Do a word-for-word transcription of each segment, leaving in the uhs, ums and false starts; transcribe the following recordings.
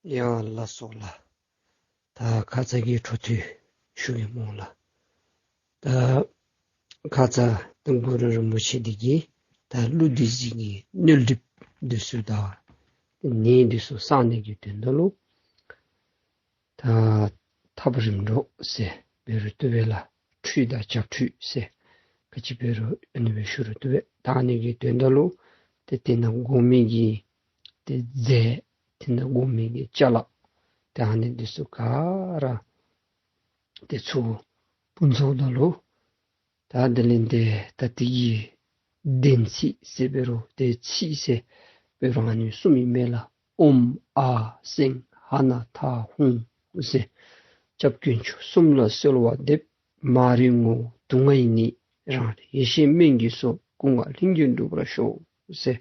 ཡ་ལགས་སོ་ལགས། ད་ཁ་ཙ་གི་འཕྲོ་མཐུད་ཞུ་གེ་སྨོ་ལགས། ད་ཁ་ཙ་ད་གུ་རུ་རིན་པོ་ཆེ་འདི་གིས་ད་ཀླུ་འདི་ཚུ་གི་མནོལ་གྲིབ་འདི་ཚུ་དང་ནད་འདི་ཚུ་སངས་ནི་གི་དོན་དག་ལུ་ད་ཐབས་རིམ་གྲོ་ཟེར་འབད་རུང་བཏུབ་པས་ལགས། ཁྲུས་དང་བྱབས་ཁྲུས་ཟེར་ག་ཅི་འབད་རུང་ཨ་ནི་སྦེ་ཞུ་རུང་བཏུབ་པས། ད་ཨ་ནི་གི་དོན་དག་ལུ་ཏེ་དེ་ནང་དགོ་མི་གི་ཏེ་རྫས་དེ་ནང་དགོ་མི་གི་ཅ་ལ་ཏེ་ཨ་ནི་འདི་ཚུ་ག་ར་ཏེ་ཚུ་ཕུན་ཚོགས་དང་ལུ་ད་དེ་ལས་ཏེ་ད་དེ་གི་བདེན་ཚིག་ཟེར་འབད་རུང་ཏེ་ཚིག་ཟེར་འབད་རུང་ཨ་ནི་གསུམ་ཨིན་མས་ལགས། ཨོཾ་ཨཱཿསེང་ཧ་ན་ཐ་ཧཱུྃ་ཟེར། སྐྱབས་དཀོན་མཆོག་གསུམ་ལ་གསོལ་བ་འདེབས། མ་རིག་ངོ་བོ་དུག་ལྔའི་ནད། རང་རིག་ཡེ་ཤེས་སྨན་གྱི་མཚོ། སྐུ་ལྔ་ལྷུན་གྱིས་འགྲུབ་པར་ཤོག་ཟེར།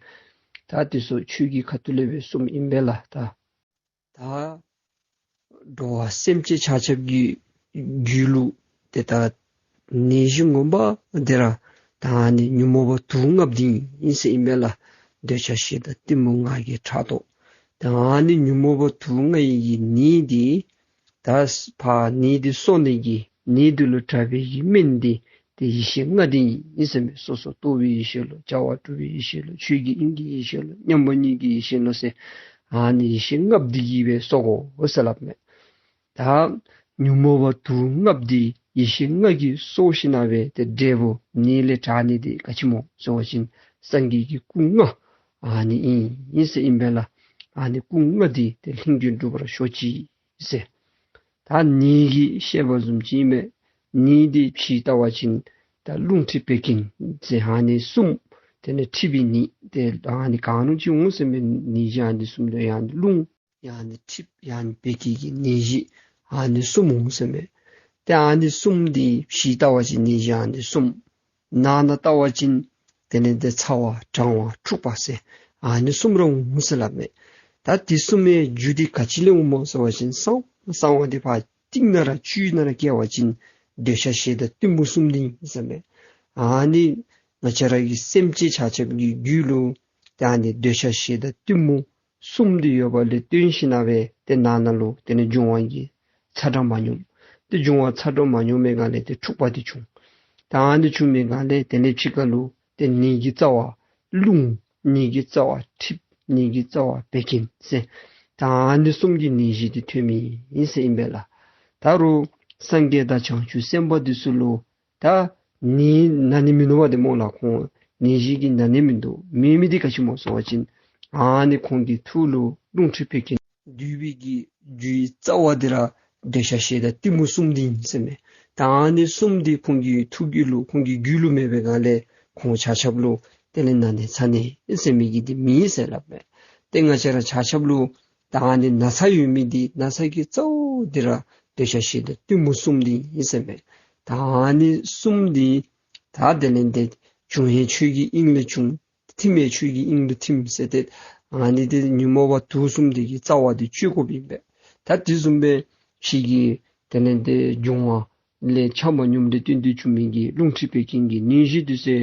ད་དེ་ཚུ་ཆོས་ཀྱི་ཁ་ཐུག་ལས་སྦེ་གསུམ་ཨིན་པས་ལགས། ད་ད་འགྲོ་བ་སེམས་ཅན་ཆ་ཁྱབ་ཀྱི་རྒྱུད་ལུ་ཏེ་ད་ནད་གཞི་ངོ་མ་འདི་ར་ད་ཨ་ནི་ཉོན་མོངས་པ་དུག་ལྔ་འདི་ཨིན་ཟེར་ཨིན་པས་ལགས། འདོད་ཆགས་ཞེ་སྡང་གཏི་མུག་ང་རྒྱལ་ཕྲག་དོག། ད་ཨ་ནི་ཉོན་མོངས་པ་དུག་ལྔ་ཡི་གི་ནད་འདི་ད་ཕར་ནད་འདི་གསོ་ནི་གི་ནད་འདི་ལུ་དྲག་པའི་གི་སྨན་འདི་ཏེ་ཡེ་ཤེས་ལྔ་འདི་ཨིན་ཟེར་མས། སོ་སོར་རྟོག་པའི་ཡེ་ཤེས་ལོ། བྱ་བ་གྲུབ་པའི་ཡེ་ཤེས་ལོ། ཆོས་ཀྱི་དབྱིངས་ཀྱི་ཡེ་ཤེས་ལོ། མཉམ་པ་ཉིད་ཀྱི་ཡེ་ཤེས་ལོ་ཟེར་ཨ་ནི་ཡེ་ཤེས་ལྔ་འདི་གིས་སྦེ་གསོ་དགོ་ཟེར་སླབ་མས། ད་ཉོན་མོངས་པ་དུག་ལྔ་འདི་ཡེ་ཤེས་ལྔ་གིས་གསོ་ཞིནམ་ལས་ཏེ་འབྲས་བུ་ནད་ལས་དྲག་ནི་འདི་ག་ཅི་སྨོ་ཟེར་བ་ཅིན་སངས་རྒྱས་ཀྱི་སྐུ་ལྔ་ཨ་ནི་ཨིན་ཟེར་ཨིན་པས་ལགས། ཨ་ནི་སྐུ་ལྔ་འདི་ཏེ་ལྷུན་གྱིས་འགྲུབ་པར་ཤོག་ཅིག་ཟེར། ད་ནད་ཀྱི་བཤད་པ་བཟུམ་ཅིག་ཨིན་པས། ནད་འདི་ཕྱི་ལྟ་བ་ཅིན་ད་རླུང་མཁྲིས་བད་ཀན་ཟེར་ཨ་ནི་གསུམ། དེ་ལས་མཁྲིས་པའི་ནད་ཏེ་ཨ་ནི་གང་རུང་ཅིག་འོང་ཟེར་མས། ནད་གཞི་ཨ་ནི་གསུམ་ལུ་ཡང་ནི་རླུང་ཡང་ནི་མཁྲིས་ཡང་ནི་བད་ཀན་གྱི་ནད་གཞི་ཨ་ནི་གསུམ་འོང་ཟེར་མས། ཏེ་ཨ་ནི་གསུམ་འདི་ཕྱི་ལྟ་བ་ཅིན་ནད་གཞི་ཨ་ནི་གསུམ། ནང་ན་ལྟ་བ་ཅིན་དེ་ལས་ཏེ་ཚ་བ་གྲང་བ་འཁྲུགས་པ་ཟེར་ཨ་ནི་གསུམ་ར་འོང་ཟེར་སླབ་མས། ད་དེ་གསུམ་མའི་རྒྱུ་འདི་ག་ཅི་ལས་འོང་སྨོ་ཟེར་བ་ཅིན་གསང་གསང་བ་འདི་ཕར་གཏིང་ནང་ར་བཅུད་ནང་ར་བསྐྱལ་བ་ཅིན་འདོད་ཆགས་ཞེ་སྡང་གཏི་མུག་གསུམ་འདི་ཨིན་ཟེར་མས། ཨ་ནི་ང་བཅས་ར་གི་སེམས་ཅན་ཆ་ཁྱབ་ཀྱི་རྒྱུད་ལུ་ད་ཨ་ནི་འདོད་ཆགས་ཞེ་སྡང་གཏི་མུག་གསུམ་འདི་ཡོདཔ་ལས་བརྟེན་ཞིནམ་ལས་ཏེ་ནང་ན་ལུ་དེ་ལས་འབྱུང་བ་གི་ཚ་གྲང་མ་སྙོམས། ཏེ་འབྱུང་བ་ཚ་གྲང་མ་སྙོམས་པའི་སྒང་ལས་ཏེ་འཁྲུགས་པ་འདི་བྱུང་། ད་ཨ་ནི་བྱུང་པའི་སྒང་ལས་དེ་ལས་ཕྱི་ཁ་ལུ་ཏེ་ནད་ཀྱི་རྩ་བ་རླུང་། ནད་ཀྱི་རྩ་བ་མཁྲིས། ནད་ཀྱི་རྩ་བ་བད་ཀན་ཟེར་ད་ཨ་ནི་གསུམ་གྱི་ནད་གཞི་འདི་ཐོན་མི་ཨིན་ཟེར་ཨིན་པས་ལགས། ད་རུང་སངས་རྒྱས་དང་བྱང་ཆུབ་སེམས་དཔའ་འདི་ཚུ་ལུ་ད་ནད་ན་ནི་མིན་ནུག་པ་ཏེ་སྨོ་ལགས། ཁོང་ནད་གཞི་གིས་ན་ནི་མིན་འདུག། མེད་མི་འདི་ག་ཅི་སྨོ་ཟེར་བ་ཅིན་ཨ་ནི་ཁོང་གི་ཐུགས་ལུ་རླུང་མཁྲིས་བད་ཀན་འདུས་པའི་གི་རྒྱུའི་རྩ་བ་འདི་ར་འདོད་ཆགས་ཞེ་སྡང་གཏི་མུག་གསུམ་འདི་ཨིན་ཟེར་མས། ད་ཨ་ནི་གསུམ་འདི་ཁོང་གི་ཐུགས་རྒྱུད་ལུ་ཁོང་གི་རྒྱུད་ལུ་མེད་པའི་སྒང་ལས་ཁོང་ཆ་ཁྱབ་ལུ་དེ་ལས་ན་ནི་ཚ་ནི་ཟེར་མི་གི་འདི་མེད་ཟེར་སླབ་མས། ཏེ་ང་བཅས་ར་ཆ་ཁྱབ་ལུ་ད་ཨ་ནི་ན་ཚ་ཡོད་མི་འདི་ན་ཚ་གི་རྩ་བོ་འདི་ར་འདོད་ཆགས་ཞེ་སྡང་གཏི་མུག་གསུམ་འདི་ཨིན་ཟེར་མས། ད་ཨ་ནི་གསུམ་འདི་ད་དེ་ལས་ཏེ་འབྱུང་བའི་ཆོས་ཀྱི་དབྱིངས་ལས་བྱུང་། ཐིམ་པའི་ཆོས་ཀྱི་དབྱིངས་ལུ་ཐིམ་ཟེར་ཏེ་ཨ་ནི་འདི་ཉོན་མོངས་པ་དུག་གསུམ་འདི་གི་རྩ་བ་འདི་གཅོད་དགོཔ་ཨིན་པས། ད་དེ་བཟུམ་སྦེ་ཕྱི་གི་དེ་ལས་ཏེ་འབྱུང་བ་ལས་ཆ་མ་སྙོམས་ཏེ་བརྟེན་ཏེ་བྱུང་མི་གི་རླུང་མཁྲིས་བད་ཀན་གྱི་ནད་གཞི་འདི་ཚུ་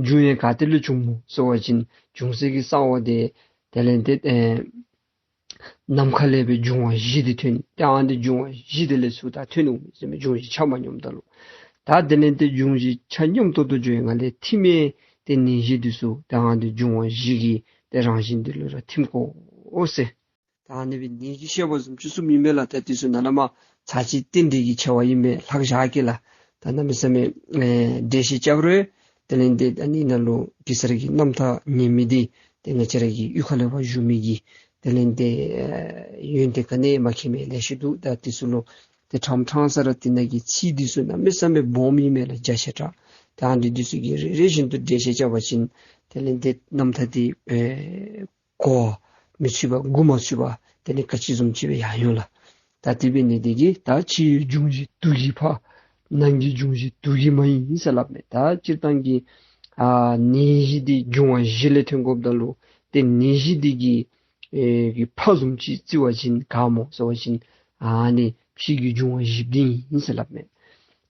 འབྱུང་ཡུལ་ག་ཏེ་ལས་བྱུང་སྨོ་ཟེར་བ་ཅིན་འབྱུང་སའི་གི་གསང་བ་འདི་དེ་ལས་ཏེ་ཨེ་ནམ་མཁའ་ལས་སྦེ་འབྱུང་བ་བཞི་འདི་ཐོན། ཏེ་ཨ་ནི་འབྱུང་བ་བཞི་འདི་ལས་ཚུར་ད་ཐོན་འོང་ཟེར་མས། འབྱུང་བཞི་ཆ་མ་སྙོམས་ད་ལུ། ད་དེ་ལས་ཏེ་འབྱུང་བཞི་ཆ་སྙོམས་ཏོག་ཏོ་འགྱོ་བའི་སྒང་ལས་ཐིམ་པའི་ཏེ་ནད་གཞི་འདི་ཚུ་ད་ཨ་ནི་འབྱུང་བ་བཞི་གི་ཏེ་རང་བཞིན་འདི་ལུ་ར་ཐིམ་དགོ་ཟེར། ད་ཨ་ནི་སྦེ་ནད་ཀྱི་བཤད་པ་བཟུམ་ཅིག་གསུངམ་ཨིན་པས་ལགས། ད་དེ་ཚུ་ནཱ་ལས་མར་ཚར་གཅིག་རྟེན་འབྲེལ་གྱི་ཆེ་བ་ཨིན་པས། ལྷག་བཞག་གེ་ལགས། ད་གནམ་མེད་ས་མེད་ཨེ་འགྲེལ་བཤད་རྐྱབ་རུང་དེ་ལས་ཏེ་ཨ་ནི་ནང་ལུ་གེ་སར་གྱི་རྣམ་ཐར་ཉན་མི་འདི་ཏེ་ང་བཅས་ར་གི་གཡུས་ཁ་ལས་ཕར་བཞུགས་མི་གི་དེ་ལས་ཏེ་ཨེ་ཡོན་ཏན་ག་ནི་མ་མཁྱེན་མི་ལེ་ཤ་འདུག། ད་དེ་ཚུ་ལུ་ཏེ་ཕྲང་ཕྲང་ས་ར་དེ་ནང་གི་ཚིག་འདི་ཚུ་གནམ་མེད་ས་མེད་སྦོམ་ཨིན་མས་ལགས། རྒྱ་ཆེ་དྲགས། ད་ཨ་ནི་འདི་ཚུ་གི་རེ་རེ་བཞིན་དུ་འགྲེལ་བཤད་རྐྱབ་པ་ཅིན་དེ་ལས་ཏེ་རྣམ་ཐར་འདི་ཨེ་གོ་བ་མི་ཚུད་པ་མགུ་མ་ཚུད་པ་དེ་ལས་ག་ཅི་བཟུམ་ཅིག་སྦེ་ཡང་ཡོད་ལགས། ད་དེ་འབད་ནི་འདི་གིས་ད་ཕྱི་འབྱུང་བཞི་དུག་གི་ཕ་ནང་གི་འབྱུང་བཞི་དུག་གི་མ་ཨིན་ཟེར་སླབ་མས། ད་སྤྱིར་བཏང་གི་ཨ་ནད་གཞི་འདི་འབྱུང་བ་བཞི་ལས་ཐོན་དགོཔ་ད་ལུ་ཏེ་ནད་གཞི་འདི་གི་ཨེ་གི་ཕ་བཟུམ་ཅིག་བརྩི་བ་ཅིན་ག་སྨོ་ཟེར་བ་ཅིན་ཨ་ནི་ཕྱི་གི་འབྱུང་བ་བཞི་འདི་ཨིན་ཟེར་སླབ་མས།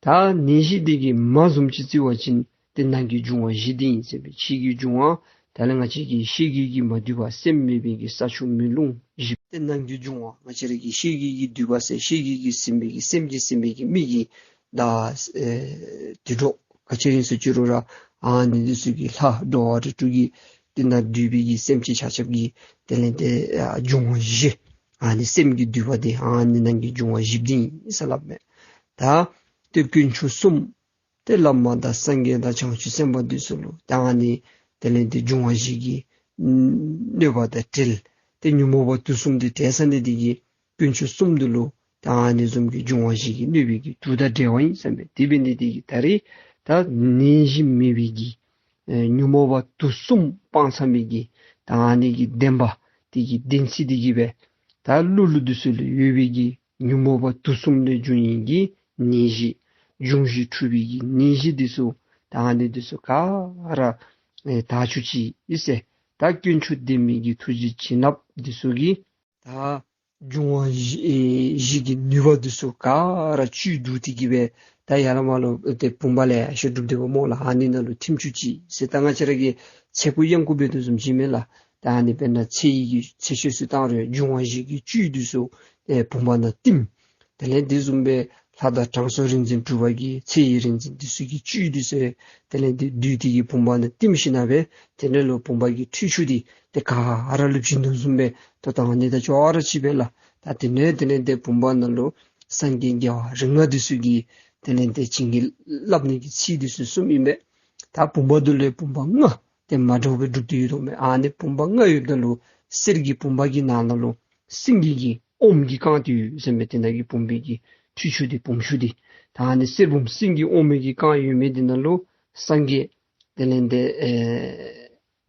ད་ནད་གཞི་འདི་གི་མ་བཟུམ་ཅིག་བརྩི་བ་ཅིན་ཏེ་ནང་གི་འབྱུང་བ་བཞི་འདི་ཨིན་ཟེར་སྦེ་ཕྱི་གི་འབྱུང་བ་ ད་ལས་ང་བཅས་ཀྱི་ཤེས་རྒྱུད་ཀྱིས་མ་བསྡུས་པ་སེམས་མེད་པའི་གི་ས་ཆུ་མེ་རླུང་བཞི་པོ་དེ་ནང་གི་འབྱུང་བ། ང་བཅས་ར་གི་ཤེས་རྒྱུད་ཀྱིས་བསྡུས་པ་ཟེར་ཤེས་རྒྱུད་ཀྱིས་ཟིན་པའི་གི་སེམས་ཀྱིས་ཟིན་པའི་གི་མི་གི་ད་ཨེ་དུད་འགྲོ་ག་ཅི་ར་ཨིན་ཟེར་ཅི་རུང་ར་ཨ་ནི་འདི་ཚུ་གི་ལྷ་འགྲོ་བ་རིགས་དྲུག་གི་དེ་ནང་འདུས་པའི་གི་སེམས་ཅན་ཆ་ཁྱབ་ཀྱི་དེ་ལས་དེ་ཨ་འབྱུང་བ་བཞི། ཨ་ནི་སེམས་ཀྱིས་བསྡུས་པ་དེ་ཨ་ནི་ནང་གི་འབྱུང་བ་བཞི་པོ་དེ་ཨིན་ཟེར་སླབ་མས། ད་དེ་དཀོན་མཆོག་གསུམ། ཏེ་བླ་མ་དང་སངས་རྒྱས་དང་བྱང་ཆུབ་སེམས་དཔའ་འདི་ཚུ་ལུ་ད་ཨ་ནི་དེ་ལས་དེ་འབྱུང་བ་བཞི་གི་གནོད་པ་དང་བྲལ། ཏེ་ཉོན་མོངས་པ་དུག་གསུམ་འདི་བྲལ་ཚར་ནི་འདི་གིས་དཀོན་མཆོག་གསུམ་འདི་ལུ་ད་ཨ་ནི་བཟུམ་གྱི་འབྱུང་བ་བཞི་གི་གནོད་པའི་གི་དུག་དང་བྲལ་བ་ཨིན་ཟེར་མས། དེ་འབད་ནི་འདི་གིས་ད་རེས་ད་ནད་གཞི་མེད་པའི་གི་ཨེ་ཉོན་མོངས་པ་དུག་གསུམ་སྤངས་ཚར་མི་གི་ད་ཨ་ནི་གི་བདེན་པ་འདི་གི་བདེན་ཚིག་འདི་གིས་སྦེ་ད་ཀླུ་ཀླུ་འདི་ཚུ་ལུ་ཡོད་པའི་གི་ཉོན་མོངས་པ་དུག་གསུམ་ལས་བྱུང་ཡི་གི་ནད་གཞི་འབྱུང་བཞི་འཁྲུགས་པའི་གི་ནད་གཞི་འདི་ཚུ་ད་ཨ་ནི་འདི་ཚུ་ག་ར་ཨེ་དག་བཅུག་ཅིག་ཨིན་ཟེར། ད་དཀོན་མཆོག་བདེན་མི་གི་ཐུགས་རྗེ་བྱིན་རླབས་འདི་ཚུ་གིས་ད་འབྱུང་བ་བཞི་ཨེ་བཞི་གི་ནུས་པ་འདི་ཚུ་ག་ར་བཅུད་བསྡུ་སྟེ་གིས་སྦེ་ད་ཡར་ལས་མར་ལུ་ཏེ་བུམ་པ་ལེ་ཤ་གྲུབ་སྡོདཔ་སྨོ་ལགས། ཨ་ནི་ནང་ལུ་ཐིམ་བཅུག་ཅིག་ཟེར། ད་ང་བཅས་ར་གི་ཚེ་འགུགས་གཡང་འགུགས་འབད་དོ་བཟུམ་ཅིག་མས་ལགས། ད་ཨ་ནི་དཔེར་ན་ཚེ་ཡི་གི་ཚེ་ཆོས་སུ་བཏང་རུང་འབྱུང་བ་བཞི་གི་བཅུད་འདི་ཚུ་ཨེ་བུམ་པ་ནང་བསྟིམ། དེ་ལས་དེ་བཟུམ་སྦེ་ལྷ་དང་དྲང་སྲོང་རིག་འཛིན་གྲུབ་པ་གི་ཚེ་ཡི་རིག་འཛིན་འདི་ཚུ་གི་བཅུད་འདི་ཚུ་དེ་ལས་དེ་བསྡུས་ཏེ་གིས་བུམ་པ་ནང་བསྟིམ་ཞིནམ་ལས་དེ་ནང་ལུ་བུམ་པ་གི་ཁྲུས་ཆུ་འདི་ཏེ་ག་ར་ལུ་བྱིན་དོ་བཟུམ་སྦེ་ད་ད་ཨ་ནི་དང་ཅོག་ར་གཅིག་པས་ལགས། ད་དེ་ནས་དེ་ལས་དེ་བུམ་པ་ནང་ལུ་སངས་རྒྱས་རྒྱལ་བ་རིགས་ལྔ་འདི་ཚུ་གིས་དེ་ལས་དེ་བྱིན་གྱིས་བརླབ་ནི་གི་ཚིག་འདི་ཚུ་གསུངམ་ཨིན་པས། ད་བུམ་པ་འདི་ལུ་བུམ་པ་ལྔ་ཏེ་མ་འདྲཝ་སྦེ་གྲུབ་སྟེ་ཡོད་དོ་མས། ཨ་ནི་བུམ་པ་ལྔ་ཡོདཔ་ད་ལུ་གསེར་གྱི་བུམ་པ་གི་ནང་ན་ལུ་སེང་གེ་གི་ཨོམ་གྱིས་བཀང་སྟེ་ཡོད་ཟེར་མས། དེ་ནང་གི་བུམ་པའི་གི་ཁྲུས་ཆུ་འདི་བུམ་ཆུ་འདི་ད་ཨ་ནི་གསེར་བུམ་སེང་གེ་ཨོམ་གྱིས་བཀང་ཡོད་མི་འདི་ནང་ལུ་སངས་རྒྱས་དེ་ལས་དེ་ཨེ་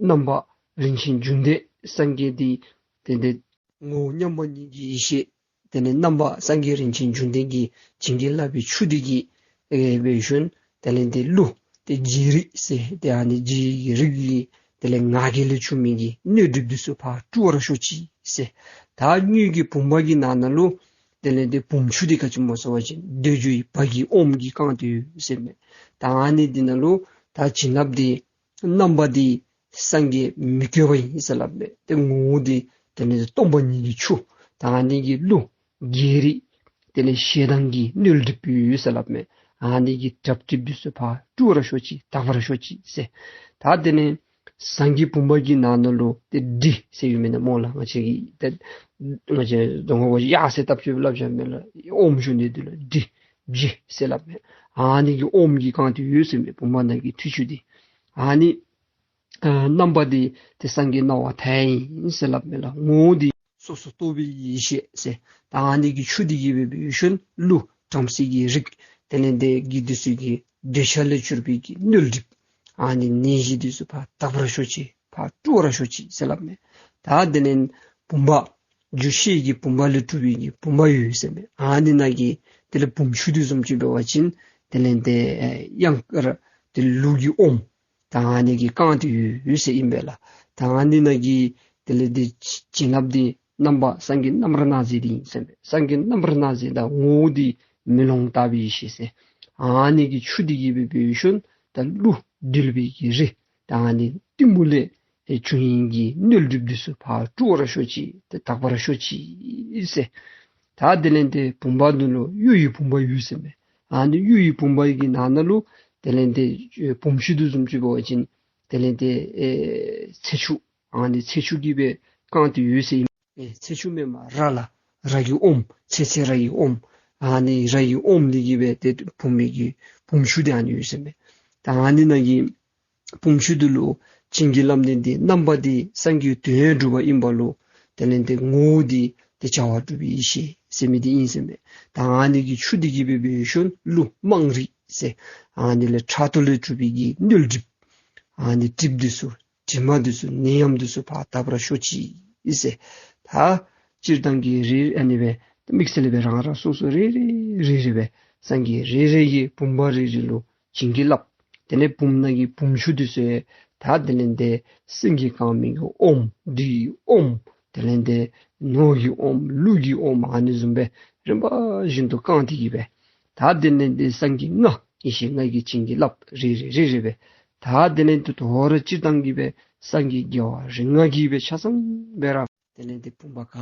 རྣམ་པ་རིན་ཆེན་འབྱུང་ལྡན་སངས་རྒྱས་འདི་དེ་ལས་ངོ་བོ་མཉམ་པ་ཉིད་ཀྱི་ཡེ་ཤེས། དེ་ལས་རྣམ་པ་སངས་རྒྱས་རིན་ཆེན་འབྱུང་ལྡན་གྱི་བྱིན་གྱིས་བརླབས་པའི་ཆུ་འདི་གིས་ཨེ་འབད་ཞིནམ་དེ་ལས་དེ་ཀླུ་ཏེ་རྗེ་རིགས་ཟེར་ཏེ་ཨ་ནི་རྗེ་ཡི་རིགས་ཀྱི་དེ་ལས་ང་རྒྱལ་ལས་བྱུང་མི་གི་མནོལ་གྲིབ་འདི་ཚུ་ཕར་བཀྲུ་བར་ཤོག་ཅིག་ཟེར། ད་དངུལ་གྱི་བུམ་པ་གི་ནང་ན་ལུ་དེ་ལས་དེ་བུམ་ཆུ་འདི་ག་ཅི་སྨོ་ཟེར་བ་ཅིན་འདོད་འཇོའི་བ་གི་ཨོམ་གྱིས་བཀང་སྟེ་ཡོད་ཟེར་མས། ད་ཨ་ནི་འདི་ནང་ལུ་ད་བྱིན་རླབས་འདི་རྣམ་པ་འདི་སངས་རྒྱས་མི་བསྐྱོད་པ་ཨིན་ཟེར་སླབ་མས། ཏེ་ངོ་བོ་འདི་དེ་ལས་སྟོང་པ་ཉིད་ཀྱི་ཆུ། ད་ཨ་ནི་གི་ཀླུ་རྒྱལ་རིགས་དེ་ལས་ཞེ་སྡང་གི་མནོལ་གྲིབ་ཡོད་ཟེར་སླབ་མས། ཨ་ནི་གི་དྲག་གྲིབ་འདི་ཚུ་ཕར་བཀྲུ་བར་ཤོག་ཅིག་དག་པར་ཤོག་ཅིག་ཟེར། ད་དེ་ལས་ཟངས་ཀྱི་བུམ་པ་གི་ནང་ན་ལུ་ཏེ་དྲི་ཟེར་ཡོད་མེན་ན་སྨོ་ལགས། ང་བཅས་ཀྱི་ཏེ་ང་བཅས་རྫོང་ཁ་གཡག་ཟེར་བཏབ་ཅི་སླབ་བཞག་མས་ལགས། ཨོམ་བཞོ་ནི་འདི་ལུ་དྲི་བྱི་ཟེར་སླབ་མས། ཨ་ནི་གི་ཨོམ་གྱིས་བཀང་སྟེ་ཡོད་ཟེར་མས་བུམ་པ་ནང་གི་ཁྲུས་ཆུ་འདི། ཨ་ནི་ཨ་རྣམ་པ་འདི་ཏེ་སངས་རྒྱས་སྣང་བ་མཐའ་ཡས་ཨིན་ཟེར་སླབ་མས་ལགས། ངོ་བོ་འདི་སོ་སོ་རྟོག་པའི་ཡེ་ཤེས་ཟེར། ད་ཨ་ནི་གི་ཆུ་འདི་གིས་སྦེ་འབད་ཞིནམ་ཀླུ་བྲམ་ཟེ་གི་རིགས་དེ་ལས་དེ་གི་འདི་ཚུ་གི་འདོད་ཆགས་ལས་གྱུར་པའི་གི་མནོལ་གྲིབ་ཨ་ནི་ནད་གཞི་འདི་ཚུ་ཕར་དག་པར་ཤོག་ཅིག་ཕར་བཀྲུ་བར་ཤོག་ཅིག་ཟེར་སླབ་མས། ད་དེ་ལས་བུམ་པ་རྒྱུ་ཤེལ་གྱི་བུམ་པ་ལས་གྲུབ་པའི་གི་བུམ་པ་ཡོད་ཟེར་མས། ཨ་ནི་ནང་གི་དེ་ལས་བུམ་ཆུ་འདི་བཟུམ་ཅིག་འབད་བ་ཅིན་དེ་ལས་དེ་ཨེ་གཡང་དཀར་དེ་ལུག་གི་ཨོམ་ད་ཨ་ནི་གིས་བཀང་སྟེ་ཡོད་ཟེར་ཨིན་པས་ལགས། ད་ཨ་ནི་ནང་གི་དེ་ལས་དེ་བྱིན་རླབས་འདི་རྣམ་པ་སངས་རྒྱས་རྣམ་པར་སྣང་མཛད་འདི་ཨིན་ཟེར་མས། སངས་རྒྱས་རྣམ་པར་སྣང་མཛད་དང་ངོ་བོ་འདི་མེ་ལོང་ལྟ་བུའི་ཡེ་ཤེས་ཟེར། ཨ་ནི་གི་ཆུ་འདི་གིས་སྦེ་འབད་ཞིནམ་ད་ཀླུ་འདུལ་བའི་གི་རི་ད་ཨ་ནི་གཏི་མུག་ལས་ཨེ་བྱུང་ཡི་གི་མནོལ་གྲིབ་འདི་ཚུ་ཕར་བཀྲུ་བར་ཤོག་ཅིག་ཏེ་དག་པར་ཤོག་ཅིག་ཟེར། ད་དེ་ལས་དེ་བུམ་པ་འདི་ལུ་གཡུ་ཡི་བུམ་པ་ཡོད་ཟེར་མས། ཨ་ནི་གཡུ་ཡི་བུམ་པ་གི་ནང་ན་ལུ་དེ་ལས་དེ་བུམ་ཆུ་འདི་བཟུམ་ཅིག་འབད་བ་ཅིན་དེ་ལས་དེ་ཨེ་ཚེ་ཆུ་ཨ་ནི་ཚེ་ཆུ་གིས་སྦེ་བཀང་སྟེ་ཡོད་ཟེར་ཨིན། ཨེ་ཚེ་ཆུ་མེན་པར་ར་ལགས། ར་གི་ཨོམ་ཚེ་ཚེ་ར་གི་ཨོམ། ཨ་ནི་ར་གི་ཨོམ་འདི་གིས་སྦེ་དེ་བུམ་པའི་གི་བུམ་ཆུ་འདི་ཨ་ནི་ཡོད་ཟེར་མས། ད་ཨ་ནི་ནང་གི་བུམ་ཆུ་འདི་ལུ་བྱིན་གྱིས་བརླབས་ནི་འདི་རྣམ་པ་འདི་སངས་རྒྱས་དོན་གྲུབ་པ་ཨིན་པ་ལུ་དེ་ལས་དེ་ངོ་བོ་འདི་ཏེ་བྱ་བ་གྲུབ་པའི་ཡེ་ཤེས་ཟེར་མི་འདི་ཨིན་ཟེར་མས། ད་ཨ་ནི་གི་ཆུ་འདི་གིས་སྦེ་འབད་ཞིནམ་ཀླུ་དམངས་རིགས་ཟེར་ཨ་ནི་ལས་ཕྲག་དོག་ལས་གྲུབ་པའི་གི་མནོལ་གྲིབ་ཨ་ནི་གྲིབ་འདི་ཚུ་དྲི་མ་འདི་ཚུ་ནད་ཡམས་འདི་ཚུ་ཕར་དག་པར་ཤོག་ཅིག་ཟེར། ད་སྤྱིར་བཏང་གི་རེ་ཨ་ནི་སྦེ་དམིགས་བསལ་སྦེ་རང་རང་སོ་སོ་རེ་རེ་རེ་རེ་སྦེ་སངས་རྒྱས་རེ་རེ་གི་བུམ་པ་རེ་རེ་ལུ་བྱིན་གྱིས་བརླབས། དེ་ལས་བུམ་ནང་གི་བུམ་ཆུ་འདི་ཚུ་ཡང་ད་དེ་ལས་དེ་སེང་གེ་བཀང་མི་གི་ཨོམ་འདི་ཨོམ་དེ་ལས་དེ་ནོར་གྱི་ཨོམ་ཀླུ་གི་ཨོམ་ཨ་ནི་བཟུམ་སྦེ་རིམ་པ་བཞིན་དུ་བཀང་སྟེ་གིས་སྦེ་ད་དེ་ལས་དེ་སངས་རྒྱས་ལྔ་ཡེ་ཤེས་ལྔ་གིས་བྱིན་གྱིས་བརླབས་རེ་རེ་རེ་རེ་སྦེ་ད་དེ་ལས་དེ་དོ་རུང་སྤྱིར་བཏང་གིས་སྦེ་ སངས་རྒྱས་རྒྱལ་བ་རིགས་ལྔ་གིས་སྦེ་ཆ་ཚང་སྦེ་ར་དེ་ལས་ཏེ་བུམ་པ་ག་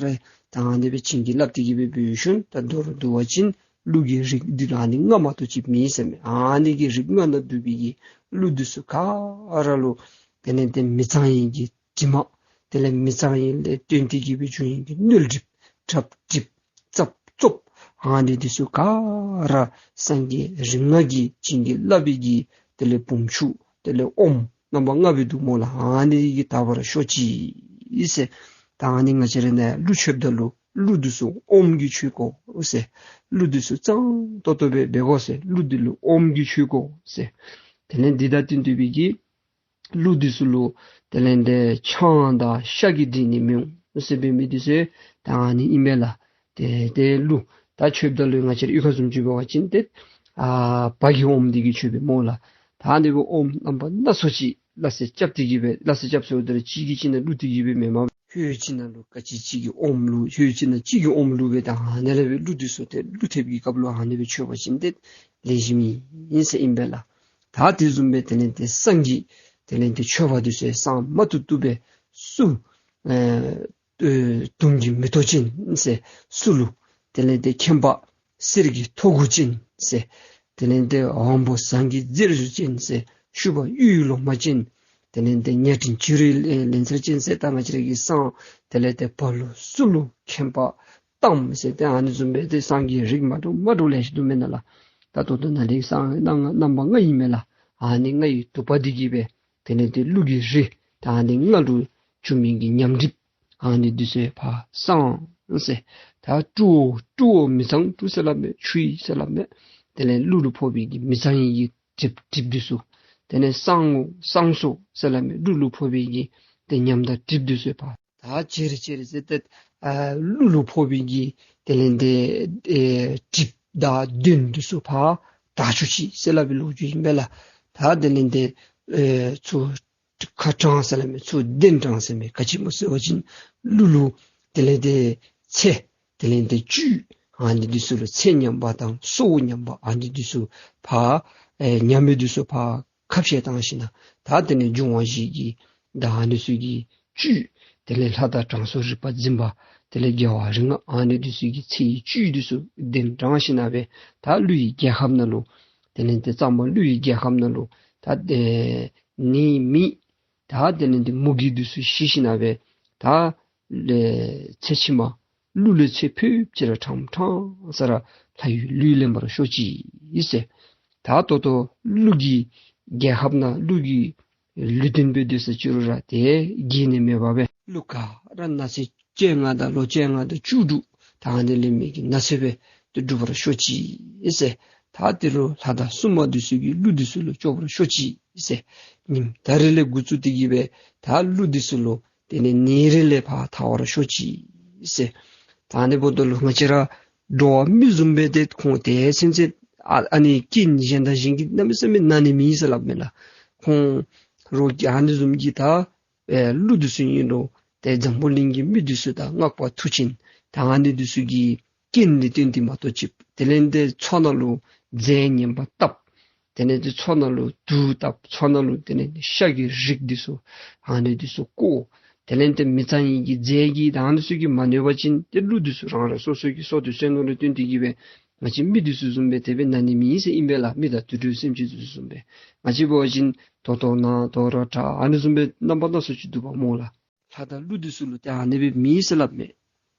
ར་ད་ཨ་ནི་སྦེ་བྱིན་གྱིས་བརླབས་ཏེ་གི་སྦེ་འབད་ཞིནམ་ད་མདོར་བསྡུ་བ་ཅིན་ཀླུ་གི་རིགས་འདི་ལུ་ཨ་ནི་ལྔ་མ་གཏོགས་ཅིག་མེད་ཟེར་མས། ཨ་ནི་གི་རིགས་ལྔ་ནང་འདུས་པའི་གི་ཀླུ་འདི་ཚུ་ག་ར་ལུ་དེ་ལས་ཏེ་མི་གཙང་བའི་གི་དྲི་མ། དེ་ལས་མི་གཙང་བ་ལས་བརྟེན་ཏེ་གི་སྦེ་བྱུང་བའི་གི་མནོལ་གྲིབ། ཁྲབ་གྲིབ། རྩབ་རྩོབ། ཨ་ནི་འདི་ཚུ་ག་ར་སངས་རྒྱས་རིགས་ལྔ་གིས་བྱིན་གྱིས་བརླབས་པའི་གི་དེ་ལས་བུམ་ཆུ། དེ་ལས་ཨོམ་རྣམ་པ་ལྔ་སྦེ་འདུག་སྨོ་ལགས། ཨ་ནི་གིས་དག་པར་ཤོག་ཅིག་ཟེར། ད་ཨ་ནི་ང་བཅས་ར་ནཱ་ཀླུ་མཆོདཔ་ད་ལུ་ཀླུ་འདི་ཚུ་ཨོམ་གྱིས་མཆོད་དགོ་ཟེར། ཀླུ་འདི་ཚུ་གཙང་ཏོག་ཏོ་སྦེ་འབད་དགོ་ཟེར། ཀླུ་འདི་ལུ་ཨོམ་གྱིས་མཆོད་དགོ་ཟེར། དེ་ལས་འདི་དང་བསྟུན་ཏེ་སྦེ་གི་ཀླུ་འདི་ཚུ་ལུ་དེ་ལས་ཏེ་ཆང་དང་ཤ་གིས་འདྲིས་ནི་མི་འོང་ཟེར་འབད་མི་འདི་ཚུ་ད་ཨ་ནི་ཨིན་པས་ལགས། ཏེ་ཏེ་ཀླུ་ད་མཆོདཔ་ད་ལུ་ང་བཅས་ར་གཡུས་ཁ་བཟུམ་ཅིག་འབད་བ་ཅིན་ཏེ་ཨ་བ་གི་ཨོམ་འདི་གིས་མཆོད་པས་སྨོ་ལགས། ད་ཨ་ནི་སྦེ་ཨོམ་རྣམ་པ་སྣ་ཚོགས་ཅིག་སླ་བསྲེ་རྐྱབ་སྟེ་གི་སྦེ་སླ་བསྲེ་རྐྱབ་ཟེརཝ་ད་ལུ་གཅིག་གིས་གཅིག་ནང་བླུགས་ཏེ་གི་སྦེ་མེན་མས། ལྷོད་ཅིག་ནང་ལུ་ག་ཅི་གཅིག་གི་ཨོམ་བླུགས། ལྷོད་ཅིག་ནང་གཅིག་གི་ཨོམ་བླུགས་སྦེ་ད་ཨ་ནི་ལས་སྦེ་ཀླུ་འདི་ཚུ་ཏེ་ཀླུ་ཐེབས་ཀྱི་སྐབས་ལུ་ཨ་ནི་སྦེ་མཆོད་པ་ཅིན་ཏེ་ལེགས་ཤོམ་ཨིན་ཟེར་ཨིན་པས་ལགས། ད་དེ་བཟུམ་སྦེ་དེ་ལས་ཏེ་བསང་གི་དེ་ལས་ཏེ་མཆོད་པ་འདི་ཚུ་བསང་མ་བཏུབ་བཏུབ་སྦེ་སུ་ཨེ་ཨེ་དུང་གི་མེ་ཏོག་ཅན་ཟེར། སུ་ལུ་དེ་ལས་ཏེ་མཁན་པ་གསེར་གྱི་ཐོག་གུ་ཅན་ཟེར། དེ་ལས་ཏེ་དབང་པོ་ཟངས་ཀྱི་རྫས་སུ་ཅན་ཟེར། ཤུག་པ་གཡུའི་ལོ་མ་ཅན། དེ་ལས་ཏེ་ཉ་སྤྲིན་བྱུ་རུའི་ལན་ཚར་ཅན་ཟེར། ད་ང་བཅས་ར་གི་བསང་དེ་ལས་ཏེ་བ་ལུ་སུ་ལུ་མཁན་པ་གཏམ་ཟེར་ཏེ་ཨ་ནི་བཟུམ་སྦེ་ཏེ་བསང་གི་རིགས་མ་འདྲཝ་མ་འདྲཝ་ལེ་ཤ་འདུག་མེན་ན་ལགས། ད་ད་ལྟོ་ནཱ་ལས་བསང་རྣམ་རྣམ་པ་ལྔ་ཨིན་མས་ལགས། ཨ་ནི་ལྔ་ཡི་བསྡུ་བ་འདི་གིས་སྦེ་དེ་ལས་ཏེ་ཀླུ་གི་རིགས་ད་ཨ་ནི་ལྔ་ལུ་བྱུང་མི་གི་ཉམས་གྲིབ་ཨ་ནི་འདི་ཚུ་ཕར་སངས་ཟེར། ད་བཀྲུའོ་བཀྲུའོ་མི་གཙང་བཀྲུ་ཟེར་སླབ་མས། འཁྱུ་ཡི་ཟེར་སླབ་མས། དེ་ལས་ཀླུ་ལུ་ཕོག་པའི་གི་མི་གཙང་བའི་གི་གྲིབ་གྲིབ་འདི་ཚུ། དེ་ལས་བསངས་འོ་བསངས་སོ་ཟེར་སླབ་མས། ཀླུ་ལུ་ཕོག་པའི་གི་ཏེ་ཉམས་དང་གྲིབ་འདི་ཚུ་ཕར། ད་ཅི་རེ་ཅི་རེ་ཟེར་ཏེ་ཨ་ཀླུ་ལུ་ཕོག་པའི་གི་དེ་ལས་ཏེ་ཨེ་གྲིབ་དང་གདོན་འདི་ཚུ་ཕར་དག་བཅུག་ཅིག་ཟེར་སླབ་པའི་ལོ་རྒྱུས་ཨིན་པས་ལགས། ད་དེ་ལས་ཏེ་ཨེ་ཚུར་ཁ་དྲངས་ཟེར་སླབ་མས། ཚུར་གདན་དྲངས་ཟེར་མས། ག་ཅི་སྨོ་ཟེར་བ་ཅིན་ཀླུ་ལུ་དེ་ལས་ཏེ་ཚེ་དེ་ལས་ཏེ་བཅུད་ཨ་ནི་འདི་ཚུ་ལུ་ཚེ་ཉམས་པ་དང་སྲོག་ཉམས་པ་ཨ་ནི་འདི་ཚུ་ཕར་ཨེ་ཉམས་མི་འདི་ཚུ་ཕར་ཁ་བཤད་བཏང་ཞིནམ་ད་དེ་ལས་འབྱུང་བ་བཞི་གི་ད་ཨ་ནི་ཚུ་གི་བཅུད་དེ་ལས་ལྷ་དང་དྲང་སྲོང་རིག་པ་འཛིན་པ་དེ་ལས་རྒྱལ་བ་རིགས་ལྔ་ཨ་ནི་འདི་ཚུ་གི་ཚེ་ཡི་བཅུད་འདི་ཚུ་གདན་དྲངས་ཞིནམ་སྦེ་ད་ཀླུ་ཡི་རྒྱལ་ཁབ་ནང་ལུ་དེ་ལས་ཏེ་གཙང་པ་ཀླུ་ཡི་རྒྱལ་ཁབ་ནང་ལུ་ད་ཨེ་ནད་མེད་ད་དེ་ལས་ཏེ་མུ་གེ་འདི་ཚུ་ཞི་ཞིནམ་སྦེ་ད་ལས་ཚེ་ཕྱི་མ་ཀླུ་ལུ་ཚེ་འཕོཝ་ཅིག་ར་ཕྲང་ཕྲང་ས་ར་ལྷ་ཡུལ་ལུ་ལེན་པར་ཤོག་ཅིག་ཟེར། ད་ད་ལྟོ་ཀླུ་གི་རྒྱལ་ཁབ་ནང་ཀླུ་གི་ལུས་རྟེན་སྦེ་སྡོད་ས་ཅིག་རུང་ར་ཏེ་རྒས་ནི་མེད་པར་སྦེ་ཀླུ་ག་ར་ན་ཚོད་བཅོ་ལྔ་དང་ལོ་བཅོ་ལྔ་དང་བཅུ་དྲུག་ད་ཨ་ནི་ལས་མི་གི་ན་ཚོད་སྦེ་ཏེ་འགྲུབ་པར་ཤོག་ཅིག་ཟེར། ད་དེ་ལུ་ལྷ་དང་སྲུང་མ་འདི་ཚུ་གིས་ཀླུ་འདི་ཚུ་ལུ་སྐྱོབ་པར་ཤོག་ཅིག་ཟེར། ཉིནམ་ད་རེས་ལས་འགོ་བཙུགས་ཏེ་གི་སྦེ་ད་ཀླུ་འདི་ཚུ་ལུ་དེ་ལས་ནད་རིགས་ལས་ཕར་ཐར་བར་ཤོག་ཅིག་ཟེར། ད་ཨ་ནི་འབདཝ་ད་ལུ་ང་བཅས་ར་འགྲོ་བ་མི་བཟུམ་སྦེ་ཏེ་ཁོང་དེ་ཚུན་ཚོད་ཨ་ཨ་ནི་རྐྱེན་གཞན་དང་གཞན་གྱིས་གནམ་མེད་ས་མེད་ན་ནི་མེད་ཟེར་སླབ་མས་ལགས། ཁོང་རོགས་ཀྱིས་ཨ་ནི་བཟུམ་གྱི་ད་ཨེ་ཀླུ་འདི་ཚུ་ཨིན་རུང་ཏེ་འཛམ་བུ་གླིང་གི་མི་འདི་ཚུ་དང་སྔགས་པ་མཐུ་ཆེན་ད་ཨ་ནི་འདི་ཚུ་གི་རྐྱེན་ལས་བརྟེན་ཏེ་མ་གཏོགས་ཅིག་དེ་ལས་ཏེ་མཚོ་ནང་ལུ་རྫས་ངན་པ་བཏབ། དེ་ལས་ཏེ་མཚོ་ནང་ལུ་དུག་བཏབ། མཚོ་ནང་ལུ་དེ་ལས་ཤ་གི་རིགས་འདི་ཚུ་ཨ་ནི་འདི་ཚུ་བཀོ། དེ་ལས་ཏེ་མི་གཙང་བའི་གི་རྫས་ཀྱིས་ད་ཨ་ནི་ཚུ་གིས་མ་གནོད་པ་ཅིན་ཏེ་ཀླུ་འདི་ཚུ་རང་རང་སོ་སོ་གི་སྲོག་འདི་བསོད་ནམས་ལུ་བརྟེན་ཏེ་གི་སྦེ་ང་བཅས་མི་འདི་ཚུ་བཟུམ་སྦེ་དེ་སྦེ་ན་ནི་མེད་ཟེར་ཨིན་པས་ལགས། མི་དང་དུད་འགྲོའི་སེམས་ཅན་འདི་ཚུ་བཟུམ་སྦེ་ང་བཅས་འབད་བ་ཅིན་ལྟོ་ལྟོ་ན་ལྟོ་ར་དྲག་ཨ་ནི་བཟུམ་སྦེ་རྣམ་པ་སྣ་ཚོགས་ཅིག་འདུག་པ་སྨོ་ལགས། ལྷ་དང་ཀླུ་འདི་ཚུ་ལུ་ཏེ་ཨ་ནི་སྦེ་མེད་ཟེར་སླབ་མས།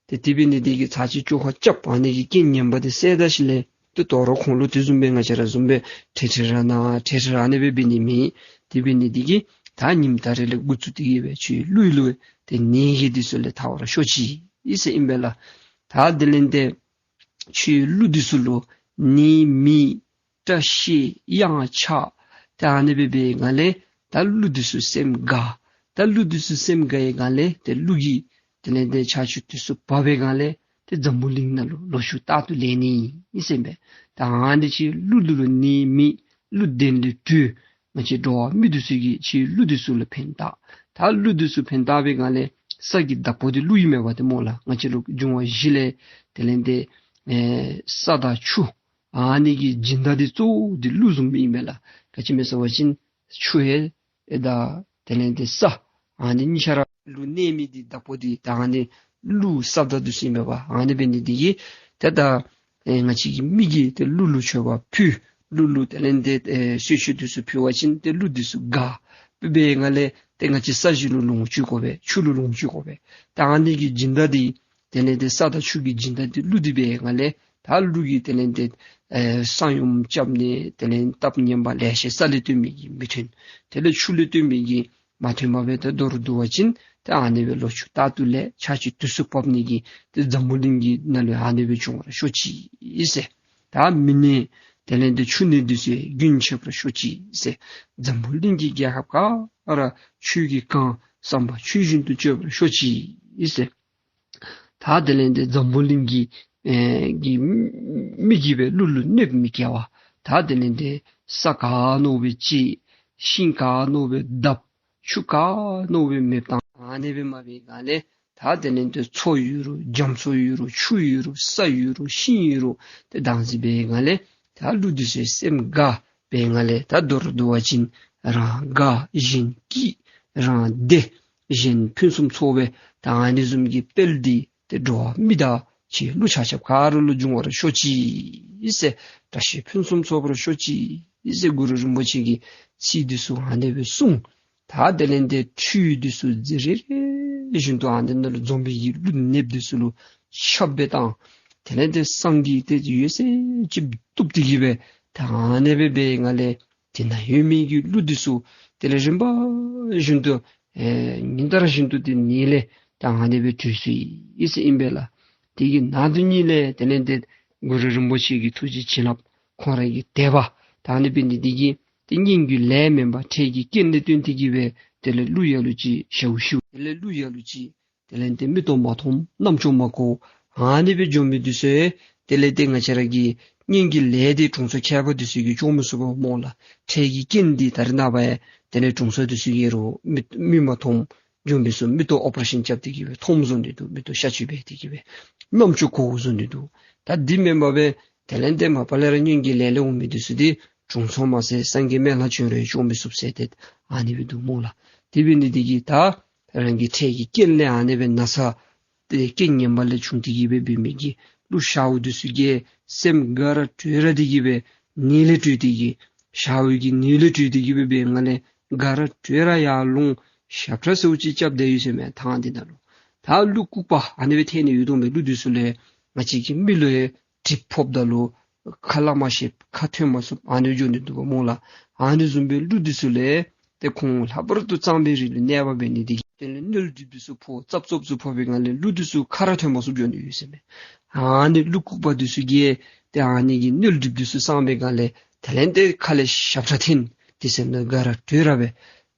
ཏེ་དེ་འབད་ནི་འདི་གིས་ཚར་གཅིག་བཅོས་ཁ་རྐྱབ་ཨ་ནི་གི་རྐྱེན་ངན་པ་འདི་བསལ་ད་ཞིནམ་ལས་ཏེ་དོ་རུང་ཁོང་ལུ་དེ་བཟུམ་སྦེ་ང་བཅས་ར་བཟུམ་སྦེ་ཁྲེ་ཁྲེ་ར་ན་ཁྲེ་ཁྲེ་ར་ཨ་ནི་སྦེ་འབད་ནི་མེད། དེ་འབད་ནི་འདི་གིས་ད་ཉིནམ་ད་རེས་ལས་འགོ་བཙུགས་ཏེ་གི་སྦེ་ཁྱོད་ཀླུ་ཡུལ་ལུ་ཏེ་ནད་ཀྱི་འདི་ཚུ་ལས་ཐར་བར་ཤོག་ཅིག་ཟེར་ཨིན་པས་ལགས། ད་དེ་ལས་ཏེ་ཁྱོད་ཀླུ་འདི་ཚུ་ལུ་ནད་མེད་བཀྲ་ཤིས་གཡང་ཆགས་ཏེ་ཨ་ནི་སྦེ་འབད་བའི་སྒང་ལས་ད་ཀླུ་འདི་ཚུ་སེམས་དགའ། ད་ཀླུ་འདི་ཚུ་སེམས་དགའ་བའི་སྒང་ལས་ཏེ་ཀླུ་གི་དེ་ལས་ཏེ་ཆར་ཆུ་འདི་ཚུ་བབས་པའི་སྒང་ལས་ཏེ་འཛམ་བུ་གླིང་ནང་ལུ་ལོ་ཕྱུགས་རྟག་ཏུ་ལེགས་ནི་ཨིན་ཟེར་ཨིན་པས། ད་ཨ་ནི་ཁྱོད་ཀླུ་འདི་ལུ་ནད་མེད་ཀླུ་བདེ་ལེགས་འགྲུབ། ང་བཅས་འགྲོ་བ་མི་འདི་ཚུ་གིས་ཁྱོད་ཀླུ་འདི་ཚུ་ལུ་ཕན་བཏགས། ད་ཀླུ་འདི་ཚུ་ཕན་བཏགས་པའི་སྒང་ལས་ས་གི་བདག་པོ་འདི་ཀླུ་ཨིན་མས་པ་ཏེ་སྨོ་ལགས། ང་བཅས་ལུ་འབྱུང་བ་བཞི་ལས་དེ་ལས་ཏེ་ཨེ་ས་དང་ཆུ་ཨ་ནི་གི་སྦྱིན་བདག་འདི་གཙོ་བོ་འདི་ཀླུ་བཟུམ་སྦེ་ཨིན་མས་ལགས། ག་ཅི་སྨོ་ཟེར་བ་ཅིན་ཆུ་ཡང་ཨེ་ད་ དེ་ལས་ཏེ་ས་ཨ་ནི་གཉིས་ཆ་ར་ཀླུ་གནས་མི་འདི་བདག་པོ་འདི་ད་ཨ་ནི་ཀླུ་ས་བདག་འདི་ཚུ་ཨིན་པས། ཨ་ནི་འབད་ནི་འདི་གིས་ཏེ་ད་ཨེ་ང་བཅས་ཀྱི་མི་གིས་ཏེ་ཀླུ་ལུ་མཆོད་པ་ཕུལ། ཀླུ་ལུ་དེ་ལས་ཏེ་ཨེ་གསོལ་མཆོད་འདི་ཚུ་ཕུལ་བ་ཅིན་ཏེ་ཀླུ་འདི་ཚུ་དགའ། དཔེ་འབད་བའི་སྒང་ལས་ཏེ་ང་བཅས་ས་གཞི་ལུ་ལོངས་སྤྱོད་དགོ་པས། ཆུ་ལུ་ལོངས་སྤྱོད་དགོ་པས། ད་ཨ་ནི་གི་སྦྱིན་བདག་འདི་དེ་ལས་ཏེ་ས་དང་ཆུ་གི་སྦྱིན་བདག་འདི་ཀླུ་འདི་འབད་བའི་སྒང་ལས་ད་ཀླུ་གིས་དེ་ལས་ཏེ་ཨེ་ས་ཡོམ་རྐྱབ་ནི་དེ་ལས་སྟབས་ངན་པ་ལེ་ཤ་ས་ལས་བཏོན་མི་གི་མི་ཐོན། དེ་ལས་ཆུ་ལས་བཏོན་མི་གི་མ་ཐོན་པར་སྦེ་ཏེ་མདོར་བསྡུ་བ་ཅིན་ཏེ་ཨ་ནི་སྦེ་ལོ་ཕྱུགས་རྟག་ཏུ་ལེགས། ཆར་ཆུ་དུས་སུ་བབས་ནི་གི་ཏེ་འཛམ་བུ་གླིང་གི་ནང་ལུ་ཨ་ནི་སྦེ་འབྱུང་བར་ཤོག་ཅིག་ཟེར། ད་མི་ནད་དེ་ལས་ཏེ་ཆུ་ནད་འདི་ཚུ་རྒྱུན་ཆད་པར་ཤོག་ཅིག་ཟེར། འཛམ་བུ་གླིང་གི་རྒྱལ་ཁབ་ག་ར་ཆོས་ཀྱི་གངས་བསམ་པ་ཆོས་བཞིན་དུ་སྤྱོད་པར་ཤོག་ཅིག་ཟེར། ད་དེ་ལས་ཏེ་འཛམ་བུ་གླིང་གི་ཨེ་གི་མི་གིས་སྦེ་ཀླུ་ལུ་གནོདཔ་མི་བཀལ་བ། ད་དེ་ལས་ཏེ་ས་ག་མནོ་བས་བཅད། ཤིང་ག་མནོ་བས་བརྡབ། ཆུ་ག་མནོ་བས་མེདཔ་བཏང་། ཨ་ནི་སྦེ་མ་འབད་བའི་སྒང་ལས་ད་དེ་ལས་ཏེ་མཚོ་ཡོད་རུང་རྒྱ་མཚོ་ཡོད་རུང་ཆུ་ཡོད་རུང་ས་ཡོད་རུང་ཤིང་ཡོད་རུང་ཏེ་བདག་འཛིན་འབད་བའི་སྒང་ལས་ད་ཀླུ་འདི་ཚུ་སེམས་དགའ་བའི་སྒང་ལས་ད་མདོར་བསྡུ་བ་ཅིན་རང་དགའ་གཞན་སྐྱིད་རང་བདེ་གཞན་ཕུན་སུམ་ཚོགས་པའི་ད་ཨ་ནི་བཟུམ་གྱི་དཔལ་འདི་ཏེ་འགྲོ་བ་མི་དང་ཅིག་ཀླུ་ཆ་ཁྱབ་ག་ར་ལུ་འབྱུང་བར་ཤོག་ཅིག་ཟེར། བཀྲ་ཤིས་ཕུན་སུམ་ཚོགས་པར་ཤོག་ཅིག་ཟེར་གུ་རུ་རིན་པོ་ཆེ་གིས་ཚིག་འདི་ཚུ་ཨ་ནི་སྦེ་གསུངས། ད་དེ་ལས་ཏེ་ཁྲུས་འདི་ཚུ་རེ་རེ་བཞིན་དུ་ཨ་ནི་ནང་ལུ་འཛོམས་པའི་གི་ཀླུ་ནདཔ་འདི་ཚུ་ལུ་ཆབ་སྦེ་བཏང་། དེ་ལས་ཏེ་བསང་གིས་ཏེ་ཡོད་ཚད་ཅིག་བཏུབ་སྟེ་གི་སྦེ་ད་ཨ་ནི་སྦེ་འབད་བའི་སྒང་ལས་དེ་ནང་ཡོད་མི་གི་ཀླུ་འདི་ཚུ་དེ་ལས་རིམ་པ་བཞིན་དུ་ཨེ་ཉིན་ལྟར་བཞིན་དུ་ཏེ་ནད་ལས་ད་ཨ་ནི་སྦེ་གྲོལ་སོ་ཡི་ཟེར་ཨིན་པས་ལགས། དེ་གི་ནང་དོན་ཉིད་ལས་དེ་ལས་ཏེ་གུ་རུ་རིན་པོ་ཆེ་གི་ཐུགས་རྗེ་བྱིན་རླབས་ཁོང་ར་གི་དད་པ་ད་ཨ་ནི་འབད་ནི་འདི་གིས་ཏེ་སྙན་གྱི་ལས་མེན་པར་འཕྲལ་གྱི་རྐྱེན་ལས་བརྟེན་ཏེ་གི་སྦེ་དེ་ལས་ཀླུ་ལ་ལུ་ཅིག་ཞཝ་ཤིཝ། དེ་ལས་ཀླུ་ལ་ལུ་ཅིག་དེ་ལས་ཏེ་མིག་ཏོ་མ་མཐོང་རྣམ་ཅོ་མ་གོ། ཨ་ནི་སྦེ་འགྱོ་མི་འདི་ཚུ་དེ་ལས་ཏེ་ང་བཅས་ར་གི་སྙན་གྱི་ལས་འདི་དྲུང་འཚོ་མཁས་པ་འདི་ཚུ་གིས་སྐྱོང་མི་ཚུགས་པས་སྨོ་ལགས། འཕྲལ་གྱི་རྐྱེན་འདི་ད་རེས་ནངས་པ་ཡང་དེ་ལས་དྲུང་འཚོ་འདི་ཚུ་གིས་རོགས་མིག་མིག་མ་མཐོང་འགྱོ་མི་ཚུ་མིག་ཏོ་ཨོ་པ་རེ་ཤཱན་རྐྱབ་སྟེ་གི་སྦེ་མཐོངམ་བཟོ་ནི་འདུག། མིག་ཏོ་ཤ་ཅིག་འབད་དེ་གི་སྦེ་རྣམ་ཅོ་གོཝ་བཟོ་ནི་འདུག། ད་འདི་མེན་པར་སྦེ་དེ་ལས་ཏེ་མ་པ་ལས་ར་སྙན་གྱི་ལས་ལས་འོང་མི་འདི་ཚུ་འདི་དྲུང་འཚོ་མ་ཚད་སངས་རྒྱས་སྨན་བླ་བྱོན་རུང་སྐྱོང་མི་ཚུགས་ཟེར་ཏེ་ཨ་ནི་སྦེ་འདུག་སྨོ་ལགས། དེ་འབད་ནི་འདི་གིས་ད་རང་གི་འཕྲལ་གྱི་རྐྱེན་ལས་ཨ་ནི་སྦེ་ན་ཚ་ཏེ་རྐྱེན་ངན་པ་ལས་བྱུང་སྟེ་གི་སྦེ་འབད་མི་གི་ཀླུ་ཞཝ་འདི་ཚུ་གིས་སེམས་དགའ་ར་སྤྲོ་ར་སྟེ་གི་སྦེ་ནད་ལས་གྲོལ་ཏེ་གི་ཞཝ་གི་ནད་ལས་གྲོལ་ཏེ་གི་སྦེ་འབད་བའི་སྒང་ལས་དགའ་ར་སྤྲོ་ར་ཡར་ལོང་ཞབས་ཁྲ་ཟེརཝ་ཅིག་རྐྱབ་སྡོད་ཡོད་ཟེར་མས། ཐང་འདི་ནང་ལུ་ད་ཀླུ་ལྐུགས་པ་ཨ་ནི་སྦེ་ཐལ་ནི་ཡོད་དོ་མས། ཀླུ་འདི་ཚུ་ལས་ང་བཅས་ཀྱི་མི་ལུ་ཡང་གྲིབ་ཕོགཔ་ད་ལུ་ཁ་སླབ་མ་ཤེས་ཁ་ཐོན་མ་ཚུགསཔ་ཨ་ནི་འགྱོ་ནི་འདུག་པ་སྨོ་ལགས། ཨ་ནི་བཟུམ་སྦེ་ཀླུ་འདི་ཚུ་ལས་ཏེ་ཁོང་ལྷག་པར་དུ་གཙང་པའི་རི་ལུ་གནས་པ་འབད་ནི་འདི་གིས་དེ་ལས་མནོལ་གྲིབ་འདི་ཚུ་ཕོག་ཙབ་ཙོབ་ཚུ་ཕོག་པའི་སྒང་ལས་ཀླུ་འདི་ཚུ་ཁ་ར་ཐོན་མ་ཚུགསཔ་འགྱོ་ནི་ཡོད་ཟེར་མས། ཨ་ནི་ཀླུ་ལྐུགས་པ་འདི་ཚུ་གིས་ཏེ་ཨ་ནི་གི་མནོལ་གྲིབ་འདི་ཚུ་སངས་པའི་སྒང་ལས་དེ་ལས་ཏེ་ཁ་ལས་ཞབས་ཁྲ་འཐེན། དེ་ཚེ་ནི་དགའ་ར་སྤྲོ་ར་སྦེ།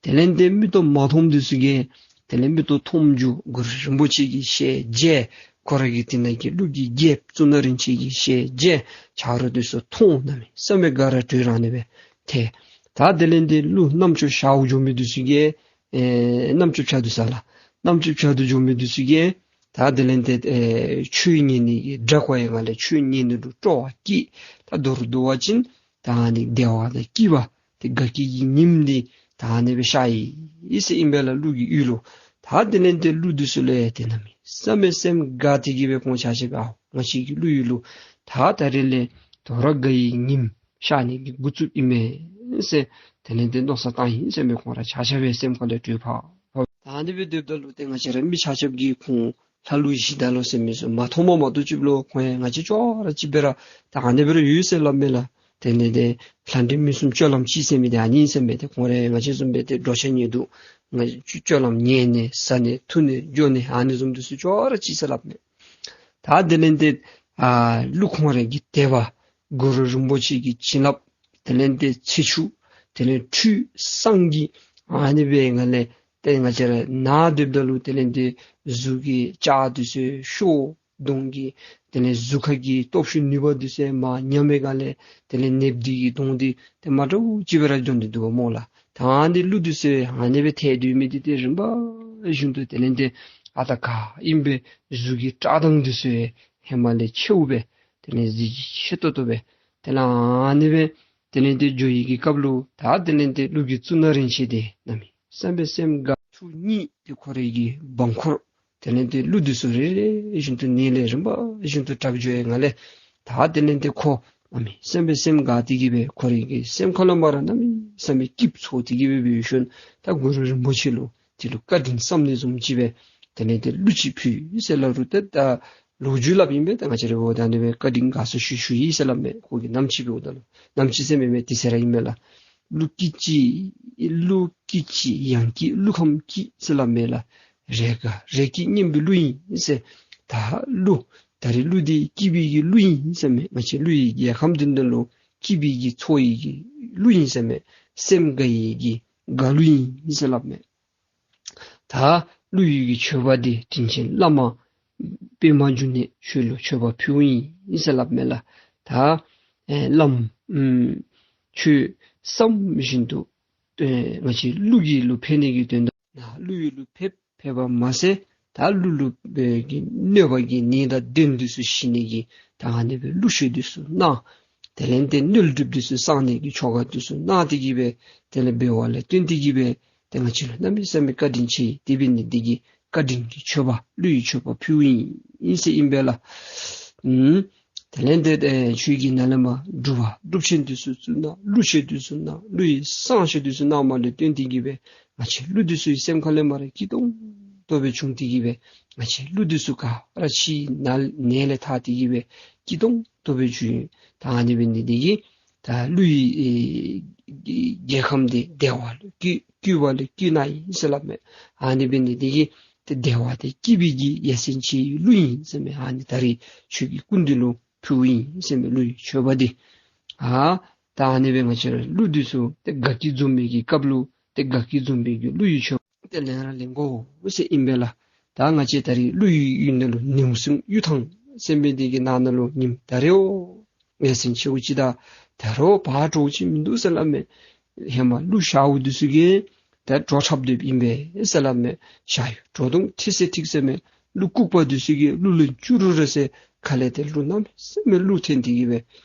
དེ་ལས་ཏེ་མིག་ཏོ་མ་མཐོངམ་འདི་ཚུ་གིས་དེ་ལས་མིག་ཏོ་མཐོངམ་འགྱོ། གུ་རུ་རིན་པོ་ཆེ་གི་ཞལ་མཇལ། ཁོ་ར་གི་དེ་ནང་གི་ཀླུ་གི་རྒྱལཔོ་གཙུག་ན་རིན་ཆེན་གྱི་ཞལ་མཇལ། ཆ་རོགས་འདི་ཚུ་མཐོང་། གནམ་མེད་ས་མེད་དགའ་ར་སྤྲོ་ར་ཨ་ནི་སྦེ་ཐལ། ད་དེ་ལས་ཏེ་ཀླུ་རྣམ་ཅོ་ཞཝ་འགྱོ་མི་འདི་ཚུ་གིས་ཨེ་རྣམ་ཅོ་བྱ་དུར་ཟེར་ལགས། རྣམ་ཅོ་བྱ་དུར་འགྱོ་མི་འདི་ཚུ་གིས་ད་དེ་ལས་ཏེ་ཨེ་ཆོས་ཉན་ནི་གི་སྒྲ་གོ་བའི་སྒང་ལས་ཆོས་ཉན་ནི་ལུ་སྤྲོ་བ་སྐྱེས། ད་མདོར་བསྡུ་བ་ཅིན་ད་ཨ་ནི་བདེ་བ་དང་སྐྱིད་པ་ཏེ་དགའ་སྐྱིད་ཀྱི་ཉིམ་འདི་ད་ཨ་ནི་སྦེ་ཤར་ཡི་ཟེར་ཨིན་པས་ལགས། ཀླུ་གི་ཡུལ་ལུ། ད་དེ་ལས་ཏེ་ཀླུ་འདི་ཚུ་ལུ་ཡང་ཏེ་གནམ་མེད་ས་མེད་སེམས་དགའ་སྟེ་གི་སྦེ་ཁོང་ཆ་ཁྱབ་ཨའོ་ང་བཅས་ཀྱི་ཀླུ་ཡུལ་ལུ་ད་ད་རིས་ལས་དོ་རུང་དགའ་བའི་ཉིམ་ཤར་ནི་གི་འགོ་བཙུགསཔ་ཨིན་མས་ཟེར་དེ་ལས་ཏེ་མནོ་བསམ་བཏང་ཡི་ཟེར་མས། ཁོང་ར་ཆ་ཁྱབ་སྦེ་སེམས་ཁ་ལས་སྤྲོ་བ་ཕབ། ད་ཨ་ནི་སྦེ་སྡོདཔ་ད་ལུ་ཏེ་ང་བཅས་ར་མི་ཆ་ཁྱབ་ཀྱིས་ཁོང་ལྷ་ཀླུ་གཞི་བདག་ལོ་ཟེར་མི་ཚུ་མ་མཐོངམ་མ་གཏོགས་ཅིག་ལོ་ཁོང་ཡང་ང་བཅས་ཅོག་ར་གཅིག་སྦེ་ར་ད་ཨ་ནི་སྦེ་ར་ཡོད་ཟེར་སླབ་མས་ལགས། དེ་ལས་ཏེ་ལྷ་འདྲེ་མི་གསུམ་སྤྱོད་ལམ་གཅིག་ཟེར་མི་འདི་ཨ་ནི་ཨིན་ཟེར་མས། ཏེ་ཁོང་ར་ང་བཅས་བཟུམ་སྦེ་ཏེ་འགྲོ་འཆག་ཉལ་འདུག་ང་བཅས་སྤྱོད་ལམ་ཉལ་ནི་བཟའ་ནི་འཐུང་ནི་འགྱོ་ནི་ཨ་ནི་བཟུམ་འདི་ཚུ་ཅོག་ར་གཅིག་ཟེར་སླབ་མས། ད་དེ་ལས་ཏེ་ཨ་ཀླུ་ཁོང་ར་གི་དད་པ་གུ་རུ་རིན་པོ་ཆེ་གི་བྱིན་རླབས་དེ་ལས་ཏེ་ཚེ་ཆུ་དེ་ལས་ཁྲུས་བསང་གི་ཨ་ནི་སྦེ་ང་ལས་ཏེ་ང་བཅས་ར་ནཱ་སྡོདཔ་ད་ལུ་དེ་ལས་ཏེ་གཟུགས་ཀྱི་ལྕགས་འདི་ཚུ་ཤོར། གདོང་གི་དེ་ལས་གཟུགས་ཁ་གི་སྟོབས་ཤུགས་ནུས་པ་འདི་ཚུ་མར་ཉམས་པའི་སྒང་ལས་དེ་ལས་ནདཔ་འདི་གིས་གདོང་འདི་ཏེ་མ་འདྲཝ་ཅིག་སྦེ་ར་འགྱོ་སྟེ་འདུག་པ་སྨོ་ལགས། ད་ཨ་ནི་ཀླུ་འདི་ཚུ་ཨ་ནི་སྦེ་ཐལ་སྡོད་མི་འདི་ཏེ་རིམ་པ་བཞིན་དུ་དེ་ལས་ཏེ་ཨ་རྟག་ག་ཨིན་པའི་གཟུགས་ཀྱི་བཀྲག་མདངས་འདི་ཚུ་ཧེ་མ་ལས་ཆེཝ་སྦེ་དེ་ལས་གཟི་བརྗིད་ཆེ་ཏོག་ཏོ་སྦེ་དེ་ལས་ཨ་ནི་སྦེ་དེ་ལས་ཏེ་འགྱོ་ཡི་གི་སྐབས་ལུ་ད་དེ་ལས་ཏེ་ཀླུ་གི་གཙུག་ན་རིན་ཆེན་འདི་གནམ་མེད་ བསམ་པའི་སེམས་དགའ་ཆོས་ཉིད་དེ་ཁོ་རའི་གི་འབངས་འཁོར། དེ་ལས་ཏེ་ཀླུ་འདི་ཚུ་རེ་རེ་བཞིན་དུ་ནད་ལས་རིམ་པ་བཞིན་དུ་དྲག་འགྱོ་ཡི་ངང་ལས། ད་དེ་ལས་ཏེ་ཁོ་གནམ་མེད་ས་མེད་སེམས་དགའ་སྟེ་གི་སྦེ་ཁོ་རའི་གི་སེམས་ཁ་ལུ་མར་གནམ་མེད་ས་མེད་སྐྱིདཔ་ཚོར་ཏེ་གི་སྦེ་འབད་ཞིནམ་ད་གུ་རུ་རིན་པོ་ཆེ་ལུ་དེ་ལུ་བཀའ་དྲིན་བསམ་ནི་བཟུམ་ཅིག་སྦེ་དེ་ལས་ཏེ་གླུ་ཅིག་ཕུལ་ཡི་ཟེར་སླབ་རུང་ཏེ་ད་ལོ་རྒྱུས་སླབ་ཨིན་པས། ད་ང་བཅས་ར་འབདཝ་ད་ཨ་ནི་སྦེ་བཀའ་དྲིན་དགའ་ཚོར་ཞུ་ཞུ་ཡི་ཟེར་སླབ་མས། ཁོ་གིས་ནམ་ཅིག་འབདཝ་ད་ལུ་ནམ་ཅིག་ཟེར་མེན་མས། དེ་ཚེ་ར་ཨིན་མས་ལགས། གླུ་སྐད་ཅིག་གླུ་སྐད་ཅིག་གཡང་སྐྱིད་གླུ་ཁམས་སྐྱིད་ཟེར་སླབ་མས་ལགས། རེས་འགའ་རེས་སྐྱིད་སྙན་པའི་གླུ་ཨིན་ཟེར། ད་གླུ་ད་རེས་གླུ་འདི་སྐྱིད་པའི་གི་གླུ་ཨིན་ཟེར་མས། ང་བཅས་ཀླུ་ཡི་རྒྱལ་ཁམས་འདི་ནང་ལུ་སྐྱིད་པའི་གི་ཚོར་བའི་གི་གླུ་ཨིན་ཟེར་མས། སེམས་དགའ་བའི་གི་དགའ་གླུ་ཨིན་ཟེར་སླབ་མས། ད་གླུ་ཡི་གི་མཆོད་པ་འདི་དྲིན་ཅན་བླ་མ་པདྨ་འབྱུང་གནས་ཁྱོད་ལུ་མཆོད་པ་ཕུལཝ་ཨིན་ཟེར་སླབ་མས་ལགས། ད་ཨེ་བླམ་ཨམ་ཁྱོད་བསམ་བཞིན་དུ་ཨེ་ང་བཅས་ཀླུ་གི་ལུ་ཕན་ནི་གི་དོན་དག་ནཱ་ཀླུ་ཡི་ལུ་ཕེབས་ཕེབས་པ་མ་ཚད་ད་ཀླུ་ལུ་སྦེ་གི་གནོད་པ་གི་ནད་དང་གདོན་འདི་ཚུ་ཞི་ནི་གི་ད་ཨ་ནི་སྦེ་གླུ་ཆོས་འདི་ཚུ་གནང་། དེ་ལས་ཏེ་མནོལ་གྲིབ་འདི་ཚུ་སངས་ནི་གི་ཆོ་ག་འདི་ཚུ་གནང་སྟེ་གི་སྦེ་དེ་ལས་འབདཝ་ལས་བརྟེན་ཏེ་གི་སྦེ་ཏེ་ང་བཅས་ལུ་གནམ་མེད་ས་མེད་བཀའ་དྲིན་ཆེ། དེ་འབད་ནི་འདི་གིས་བཀའ་དྲིན་གྱི་མཆོད་པ་ཀླུ་ཡི་མཆོད་པ་ཕུལཝ་ཨིན་ཨིན་ཟེར་ཨིན་པས་ལགས། ཨུམ། དེ་ལས་ཏེ་ཨེ་ཁྱོད་ཀྱིས་ནཱ་ལས་མར་སྒྲུབ་པ་སྒྲུབ་ཆེན་འདི་ཚུ་ཚུ་གནང་། གླུ་ཆོས་འདི་ཚུ་གནང་། གླུ་ཡི་བསང་མཆོད་འདི་ཚུ་གནངམ་ལས་བརྟེན་ཏེ་གི་སྦེ་ང་བཅས་ཀླུ་འདི་ཚུ་གི་སེམས་ཁ་ལས་མར་སྐྱིད་ཏོང་ཏོ་སྦེ་བྱུང་སྟེ་གི་སྦེ་ང་བཅས་ཀླུ་འདི་ཚུ་ག་ར་ཕྱི་ནད་ནད་ལས་ཐར་ཏེ་གི་སྦེ་སྐྱིད་ཏོང་ཏོ་སྦེ་བྱུང་ཡི། ད་ཨ་ནི་འབད་ནི་འདི་གིས་ད་ཀླུ་ཡི་ཨེ་རྒྱལ་ཁམས་འདི་བདེ་བ་ལུ་བཀོད་བཀོད་པ་ལུ་བཀོད་གནང་ཡི་ཟེར་སླབ་མས། ཨ་ནི་འབད་ནི་འདི་གིས་ཏེ་བདེ་བ་དང་སྐྱིད་པའི་གི་ཡ་མཚན་ཆེ་བའི་གླུ་ཨིན་ཟེར་མས། ཨ་ནི་ད་རེས་ཁྱོད་ཀྱི་སྐུ་མདུན་ལུ་ཕུལཝ་ཨིན་ཟེར་མས་གླུ་ཡི་མཆོད་པ་འདི། ཨ་ད་ཨ་ནི་སྦེ་ང་བཅས་ར་གླུ་འདི་ཚུ་ཏེ་དགའ་སྐྱིད་འཛོམས་པའི་གི་སྐབས་ལུ་ཏེ་དགའ་སྐྱིད་འཛོམས་པའི་གི་གླུ་ཡི་མཆོད་པ་ཏེ་ལེན་ར་ལེན་དགོ་ཟེར་ཨིན་པས་ལགས། ད་ང་བཅས་ད་རེས་ཀླུ་ཡི་ཡུལ་ནང་ལུ་ནེའུ་གསིང་གཡུ་ཐང་ཟེར་མི་འདི་གི་ནང་ན་ལུ་ཉིནམ་ད་རེས་འོ་ངལ་སེམས་ཆེཝ་ཅིག་དང་ད་རུང་ཕར་འགྱོ་ཅིག་མིན་འདུག་ཟེར་སླབ་མས། ཧེ་མ་ཀླུ་ཞཝ་འདི་ཚུ་གིས་ད་བྲོ་འཁྲབ་སྡོདཔ་ཨིན་པས་ཟེར་སླབ་མས། ཞ་ཡི་བྲོ་དུང་ཁྲི་སེ་ཁྲི་ཟེར་མས། ཀླུ་ལྐུག་པ་འདི་ཚུ་གིས་ཀླུ་ལོན་ཅུ་རུ་རེ་ཟེར་ཁ་ལས་ཏེ་ཀླུ་གནམ་མེད་ས་མེད་ཀླུ་འཐེན་ཏེ་གི་སྦེ་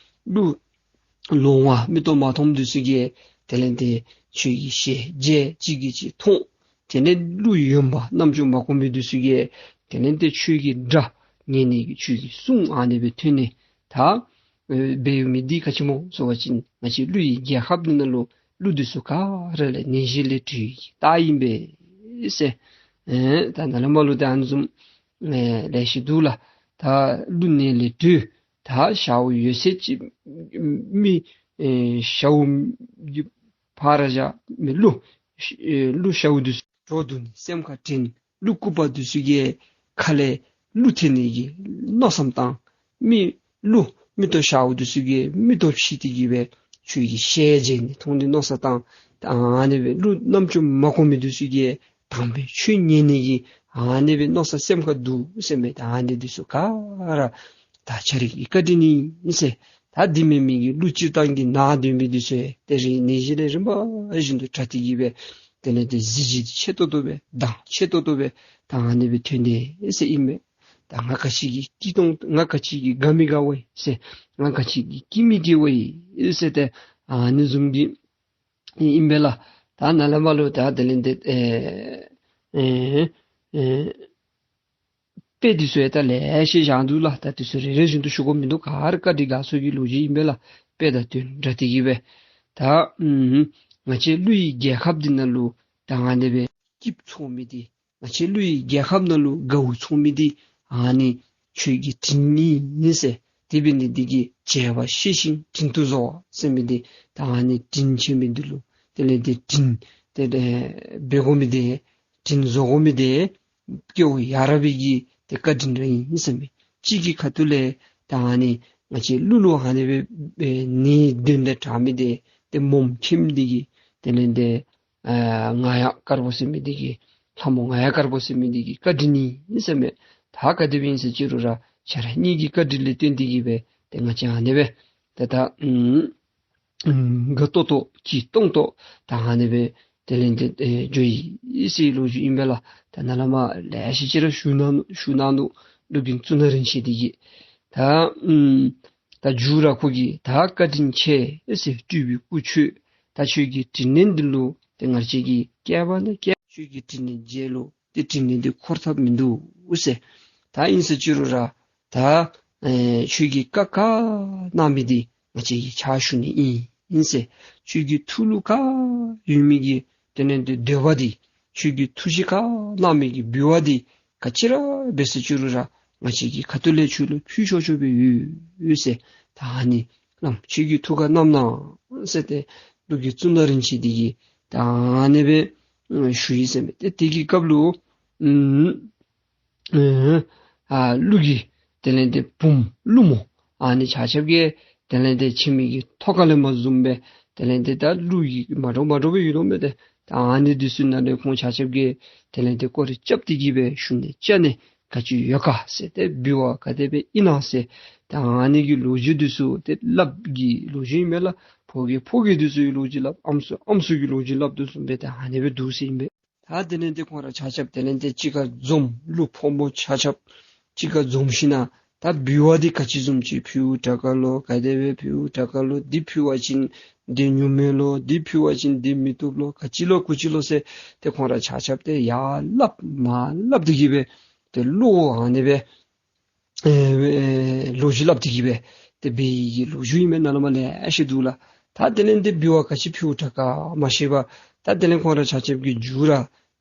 ཀླུ་ལོང་བ་མིག་ཏོ་མ་མཐོངམ་འདི་ཚུ་གིས་དེ་ལས་ཏེ་ཁྱོད་ཀྱི་ཞལ་མཇལ་གཅིག་གིས་གཅིག་མཐོང་། དེ་ལས་ཀླུ་གཡོན་པ་རྣམ་ཅོ་མ་གོ་མི་འདི་ཚུ་གིས་དེ་ལས་ཏེ་ཁྱོད་ཀྱི་སྒྲ་ཉན་ནི་གི་ཁྱོད་ཀྱི་གསུང་ཨ་ནི་སྦེ་ཐོས་ནས་ད་ཨེ་འབད་ཡོད་མི་འདི་ག་ཅི་སྨོ་ཟེར་བ་ཅིན་ང་བཅས་ཀླུ་ཡི་རྒྱལ་ཁབ་འདི་ནང་ལུ་ཀླུ་འདི་ཚུ་ག་ར་ལས་ནད་གཞི་ལས་གྲོལ་བའི་རྟགས་ཨིན་པས་ཟེར། ཨེ་ད་ནཱ་ལས་མར་ལུ་ད་ཨ་ནི་བཟུམ་ཨེ་ལེ་ཤ་འདུག་ལགས། ད་ཀླུ་ནད་ལས་གྲོལ། ད་ཞཝ་ཡོད་ཚད་ཅིག་མི་ཨེ་ཞཝ་གི་ཕར་བཞག་མི་ཀླུ་ཨེ་ཀླུ་ཞཝ་འདི་ཚུ་འགྱོ་དོ་ནི་སེམས་ཁར་དྲན། ཀླུ་ལྐུག་པ་འདི་ཚུ་གིས་ཁ་ལས་ཀླུ་འཐེན་ནི་གི་མནོ་བསམ་བཏང་། མི་ཀླུ་མིག་ཏོ་ཞཝ་འདི་ཚུ་གིས་མིག་ཏོ་ཕྱེ་སྟེ་གི་སྦེ་ཁྱོད་ཀྱི་ཞལ་མཇལ་ནི་མཐོང་ནི་མནོ་བསམ་བཏང་། ད་ཨ་ནི་སྦེ་ཀླུ་རྣམ་ཅོ་མ་གོ་མི་འདི་ཚུ་གིས་དམ་པའི་ཆོས་ཉན་ནི་གི་ཨ་ནི་སྦེ་མནོ་བསམ་སེམས་ཁར་འདུག་ཟེར་མས། ད་ཨ་ནི་འདི་ཚུ་ག་ར་ད་ཁྱོད་རའི་གི་བཀའ་དྲིན་ཨིན་ཟེར། ད་འདི་མེན་མི་གི་ཀླུ་སྤྱིར་བཏང་གི་ནད་གདོན་མི་འདི་ཚུ་ཏེ་རིགས་ནད་གཞི་ལས་རིམ་པ་བཞིན་དུ་དྲག་སྟེ་གི་སྦེ་དེ་ལས་ཏེ་གཟི་བརྗིད་ཆེ་ཏོག་ཏོ་སྦེ་མདངས་ཆེ་ཏོག་ཏོ་སྦེ་ད་ཨ་ནི་སྦེ་ཐོན་དེས་ཟེར་ཨིན་མས། ད་ང་ག་ཅི་གིས་སྐྱིད་ཏོང་ང་ག་ཅི་གིས་དགའ་མི་དགའ་བ་ཨིན་ཟེར། ང་ག་ཅི་གིས་སྐྱིད་མི་སྐྱིད་བ་ཨིན་ཟེར་ཏེ་ཨ་ནི་བཟུམ་གྱི་ཨིན་པས་ལགས། ད་ནཱ་ལས་མར་ལུ་ད་དེ་ལས་ཏེ་ཨེ་ཨེ་ཨེ་དཔེ་འདི་ཚུ་ཡང་ད་ལེ་ཤ་བཞག་འདུག་ལགས། ད་འདི་ཚུ་རེ་རེ་བཞིན་དུ་ཞུ་དགོཔ་མིན་འདུག། ག་ར་བཀའ་དྲིན་དགའ་ཚོར་གྱི་ལོ་རྒྱུས་ཨིན་པས་ལགས། དཔེ་དང་དོན་འདྲ་སྟེ་གི་སྦེ་ད་ཨུམ་ང་བཅས་ཀླུ་ཡི་རྒྱལ་ཁབ་འདི་ནང་ལུ་ད་ཨ་ནི་སྦེ་སྐྱིདཔ་ཚོར་མི་འདི་ང་བཅས་ཀླུ་ཡི་རྒྱལ་ཁབ་ནང་ལུ་དགའཝ་ཚོར་མི་འདི་ཨ་ནི་ཁྱོད་ཀྱི་དྲིན་ཨིན་ཟེར། དེ་འབད་ནི་འདི་གིས་བྱས་པ་ཤེས་ཤིང་དྲིན་དུ་གཟོ་བ་ཟེར་མི་འདི་ད་ཨ་ནི་དྲིན་ཆེ་མི་འདི་ལུ་དེ་ལས་ཏེ་དྲིན་དེ་ལས་འབད་དགོ་མི་འདི་དྲིན་གཟོ་དགོ་མི་འདི་སྐྱེ་བོ་ཡ་རབས་པའི་གི་ཏེ་བཀའ་དྲིན་ར་ཨིན་ཟེར་མས། གཅིག་གི་ཁ་ཐུག་ལས་ད་ཨ་ནི་ང་བཅས་ཀླུ་ལུ་ཨ་ནི་སྦེ་ནད་གདོན་ལས་དྲག་མི་འདི་ཏེ་མོམ་ཁྱིམ་འདི་གིས་དེ་ལས་ཏེ་ཨ་ང་ཡང་དཀར་པོ་ཟེར་མི་འདི་གིས་ལྷ་མོ་ང་ཡང་དཀར་པོ་ཟེར་མི་འདི་གི་བཀའ་དྲིན་ཨིན་ཟེར་མས། ད་ག་དེ་སྦེ་ཨིན་ཟེར་ཅི་རུང་ར་ཁྱེད་ར་གཉིས་ཀྱི་བཀའ་དྲིན་ལས་བརྟེན་ཏེ་གི་སྦེ་ཏེ་ང་བཅས་ཨ་ནི་སྦེ་ཏེ་ད་ཨུམ་དགའ་ཏོག་ཏོ་སྐྱིད་ཏོང་ཏོ་ད་ཨ་ནི་སྦེ་དེ་ལས་ཏེ་ཨེ་འགྱོ་ཡི་ཟེར་ལོ་རྒྱུས་ཨིན་པས་ལགས། ད་ནཱ་ལས་མར་ལེ་ཤ་ཅིག་ར་ཞུ་གནང་ནུག། ཞུ་གནང་ནུག། ཀླུ་རྒན་གཙུག་ན་རིན་ཆེན་འདི་གིས་ད་ཨུམ་ད་མཇུག་ར་ཁོ་གིས་ད་བཀའ་དྲིན་ཆེ་ཟེར་སྤྲུལ་པའི་སྐུ་མཆོད། ད་ཁྱོད་ཀྱི་དྲིན་ལན་འདི་ལུ་ཏེ་ང་བཅས་ཀྱིས་ བསྐྱལ་བ་ན་བསྐྱལ། ཁྱོད་ཀྱི་དྲིན་ལན་འཇལ་ལོ། ཏེ་དྲིན་ལན་འདི་འཁོར་ཐབས་མིན་འདུག་ཟེར། ད་ཨིན་ཟེར་ཅི་རུང་ར་ད་ཨེ་ཁྱོད་ཀྱིས་བཀའ་ག་གནང་མི་འདི་ང་བཅས་ཀྱིས་ཕྱག་ཞུ་ནི་ཨིན་ཟེར། ཁྱོད་ཀྱི་ཐུགས་ལུ་ག་ཡོད་མི་གི་དེ་ལས་ཏེ་འདོད་པ་འདི་ཁྱོད་ཀྱི་ཐུགས་བཞེད་ག་གནང་མི་གི་འབུལ་བ་འདི་ག་ཅི་ར་འབད་ཟེར་ཅི་རུང་ར་ང་བཅས་ཀྱི་ཁ་ཐུག་ལས་ཁྱོད་ལུ་ཕུལ་ཆོག་ཆོག་སྦེ་ཡོད་ཟེར། ད་ཨ་ནི་བླམ་ཁྱོད་ཀྱིས་ཐུགས་ཁར་བསྣམས་གནང་ཟེར་ཏེ་ཀླུ་གི་གཙུག་ན་རིན་ཆེན་འདི་གིས་ད་ཨ་ནི་སྦེ་ཞུ་ཡི་ཟེར་མས། ཏེ་དེ་གི་སྐབས་ལུ་ཨུམ་ཨ་ཀླུ་གི་དེ་ལས་ཏེ་བུམོ་ཀླུ་མོ་ཨ་ནི་ཆ་ཁྱབ་ཀྱིས་དེ་ལས་ཏེ་ཁྱིམ་གྱི་ཐོག་ཁ་ལས་མར་བཟུམ་སྦེ་དེ་ལས་ཏེ་ད་ཀླུ་གི་མ་འདྲཝ་མ་འདྲཝ་སྦེ་ཡོད་དོ་མས། ཏེ་ད་ཨ་ནི་འདི་ཚུ་ནང་ལས་ཁོང་ཆ་ཁྱབ་ཀྱིས་དེ་ལས་ཏེ་སྐོར་ར་རྐྱབ་སྟེ་གི་སྦེ་ཞུ་ནི་བཅར་ནི་ག་ཅི་ཡོད་ག་ཟེར་ཏེ་འབུལ་བ་ག་དེ་སྦེ་ཨིན་ན་ཟེར། ད་ཨ་ནི་གི་ལོ་རྒྱུས་འདི་ཚུ་ཏེ་སླབ་ཀྱི་ལོ་རྒྱུས་ཨིན་མས་ལགས། ཕོ་རྒས་ཕོ་རྒས་འདི་ཚུ་གི་ལོ་རྒྱུས་སླབ། ཨམ་སྲུ་ཨམ་སྲུ་གི་ལོ་རྒྱུས་སླབ་དོ་བཟུམ་སྦེ་ད་ཨ་ནི་སྦེ་འདུག་ཟེར་ཨིན་པས། ད་དེ་ལས་ཏེ་ཁོང་ར་ཆ་ཁྱབ་དེ་ལས་ཏེ་གཅིག་ཁར་འཛོམས། ཀླུ་ཕོ་མོ་ཆ་ཁྱབ་གཅིག་ཁར་འཛོམས་ཞིན་ན་ད་འབུལ་བ་འདི་ག་ཅི་བཟུམ་ཅིག་ཕུལཝ་དྲག་ག་ལོ། ག་དེ་སྦེ་ཕུལཝ་དྲག་ག་ལོ། འདི་ཕུལ་བ་ཅིན་འདི་ཉུང་མས་ལོ། འདི་ཕུལ་བ་ཅིན་འདི་མི་བཏུབ་ལོ། ག་ཅི་ལོ་གུ་ཅི་ལོ་ཟེར་ཏེ་ཁོང་ར་ཆ་ཁྱབ་ཏེ་ཡར་སླབ་མར་སླབ་སྟེ་གི་སྦེ་ཏེ་བློ་ཨ་ནི་སྦེ་ཨེ་ཨེ་ལོ་རྒྱུས་སླབ་སྟེ་གི་སྦེ་ཏེ་འབད་ཡི་གི་ལོ་རྒྱུས་ཨིན་མས། ནཱ་ལུ་མར་ལས་ཤེས་འདུག་ལགས། ད་དེ་ལས་ཏེ་འབུལ་བ་ག་ཅི་ཕུལཝ་དྲག་ག་མ་ཤེས་པར་ད་དེ་ལས་ཁོང་ར་ཆ་ཁྱབ་ཀྱིས་མཇུག་ར་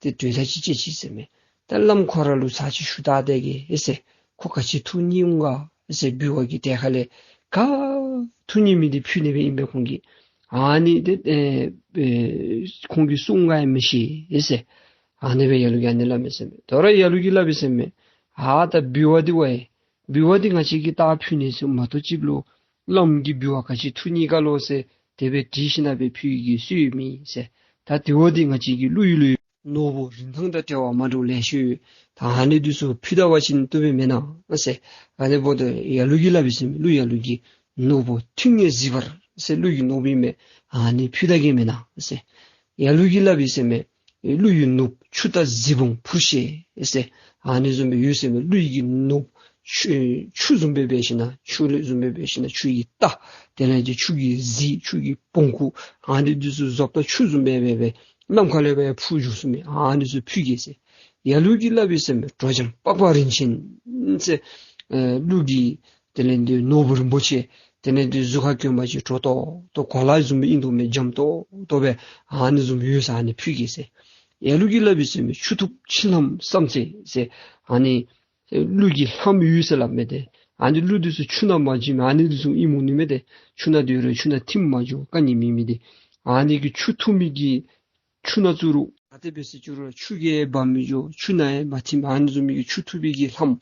ཏེ་གྲོས་ཐག་ཅིག་བཅད་ཅི་ཟེར་མས། ད་བླམ་ཁོ་ར་ལུ་ཚར་ཅིག་ཞུ་ད་དེ་གི་ཨེ་ཟེར། ཁོ་ག་ཅི་ཐུགས་མཉེས་འོང་ག་ཨེ་ཟེར། འབུལ་བ་གི་གྲལ་ཁ་ལས་ག་ཐུགས་མཉེས་མི་འདི་ཕུལ་ནི་སྦེ་ཨིན་པས་ཁོང་གིས། ཨ་ནི་ཏེ་ཨེ་ཨེ་ཁོང་གིས་གསུང་ག་ཡང་མི་ཤེས་ཨེ་ཟེར། ཨ་ནི་སྦེ་ལ་ལུ་གིས་ཨ་ནི་སླབ་མས་ཟེར་མས། དོ་རུང་ལ་ལུ་གིས་སླབ་ཡི་ཟེར་མས། ཨ་ད་འབུལ་བ་འདི་ཝའི་འབུལ་བ་འདི་ང་བཅས་ཀྱིས་ད་ཕུལ་ནི་ཟེར་མ་གཏོགས་ཅིག་ལུ་བླམ་གིས་འབུལ་བ་ག་ཅི་ཐུགས་མཉེས་ག་ལོ་ཟེར་དེ་སྦེ་དྲིས་ཞིན་ན་སྦེ་ཕུལ་གེ་ཟེར་མི་ཟེར། ད་དེ་བ་འདི་ང་བཅས་ཀྱི་ཀླུ་ཡུལ་ལུ་ནོར་བུ་རིན་ཐང་དང་བྲལ་བ་མ་འདྲཝ་ལེ་ཤ་ཡོད། ད་ཨ་ནི་འདི་ཚུ་ཕུལ་ད་བ་ཅིན་བཏུབ་པས་མེན་ན་ཟེར། ཨ་ནི་འབདཝ་ད་ལ་ལུ་གིས་སླབ་ཡི་ཟེར་མས། ཀླུ་ལ་ལུ་གིས་ནོར་བུ་ཐིང་ངེ་གཟི་འབར་ཟེར་ཀླུ་གི་ནོར་བུ་ཨིན་མས། ཨ་ནི་ཕུལ་ད་གེ་མེན་ན་ཟེར། ལ་ལུ་གིས་སླབ་ཡི་ཟེར་མས། ཀླུ་ཡི་ནོར་བུ་ཆུ་ལྟར་གཟི་བོང་འཕུར་ཤེས་ཟེར། ཨ་ནི་བཟུམ་སྦེ་ཡོད་ཟེར་མས། ཀླུ་ཡི་ནོར་བུ་ཆུ་ཆུ་བཟུམ་སྦེ་འབད་ཞིན་ན་ཆུ་ལུ་བཟུམ་སྦེ་འབད་ཞིན་ན་ཆུ་ཡི་རྟ་དེ་ལས་ཏེ་ཆུ་གི་གཟི་ཆུ་གི་བོང་ཀུ་ཨ་ནི་འདི་ཚུ་བཟོ་ལྟ་ཆུ་བཟུམ་སྦེ་སྦེ་སྦེ་ནམ་མཁའ་ལས་སྦེ་འཕུར་འགྱོ་ཚུགས་མི་ཨ་ནི་ཚུ་ཕུལ་གེ་ཟེར། ལ་ལུ་གིས་སླབ་ཡི་ཟེར་མས། དྲོ་འཇམ་པགས་པ་རིན་ཆེན་ཟེར་ཨེ་ཀླུ་གི་དེ་ལས་ཏེ་ནོར་བུ་རིན་པོ་ཆེ་དེ་ལས་ཏེ་གཟུགས་ཁར་གྱོན་པ་ཅིན་དྲོ་ཏོག་ཏོ་གོ་ལ་བཟུམ་སྦེ་ཨིན་དོ་མས། འཇམ་ཏོག་ཏོ་སྦེ་ཨ་ནི་བཟུམ་ཡོད་ཟེར། ཨ་ནི་ཕུལ་གེ་ཟེར། ལ་ལུ་གིས་སླབ་ཡི་ཟེར་མས། ཆུ་ཐུབ་ཆུ་ལྷམ་བསམ་རྩེ་ཟེར། ཨ་ནི་ཀླུ་གི་ལྷམ་ཡོད་ཟེར་སླབ་མས་ཏེ། ཨ་ནི་ཀླུ་འདི་ཚུ་ཆུ་ནང་མ་འཛུལ་མི་ཨ་ནི་འདི་ཚུ་ཨིནམ་འོང་ནི་མས་ཏེ། ཆུ་ནང་འདི་རུང་ཆུ་ནང་ཐིམ་མ་འགྱོ་དཀའ་ངལ་མེད་མི་འདི། ཨ་ནི་གི་ཆུ་ཐུབ་མི་གི་ཆུ་ནང་བཙུགས་རུང་ག་དེ་སྦེ་ཟེར་ཅི་རུང་ཆུ་གིས་འབག་མི་འགྱོ་ཆུ་ནང་ཡང་མ་ཐིམ་ཨ་ནི་བཟུམ་མའི་གི་ཆུ་ཐུབ་པའི་གི་ལྷམ་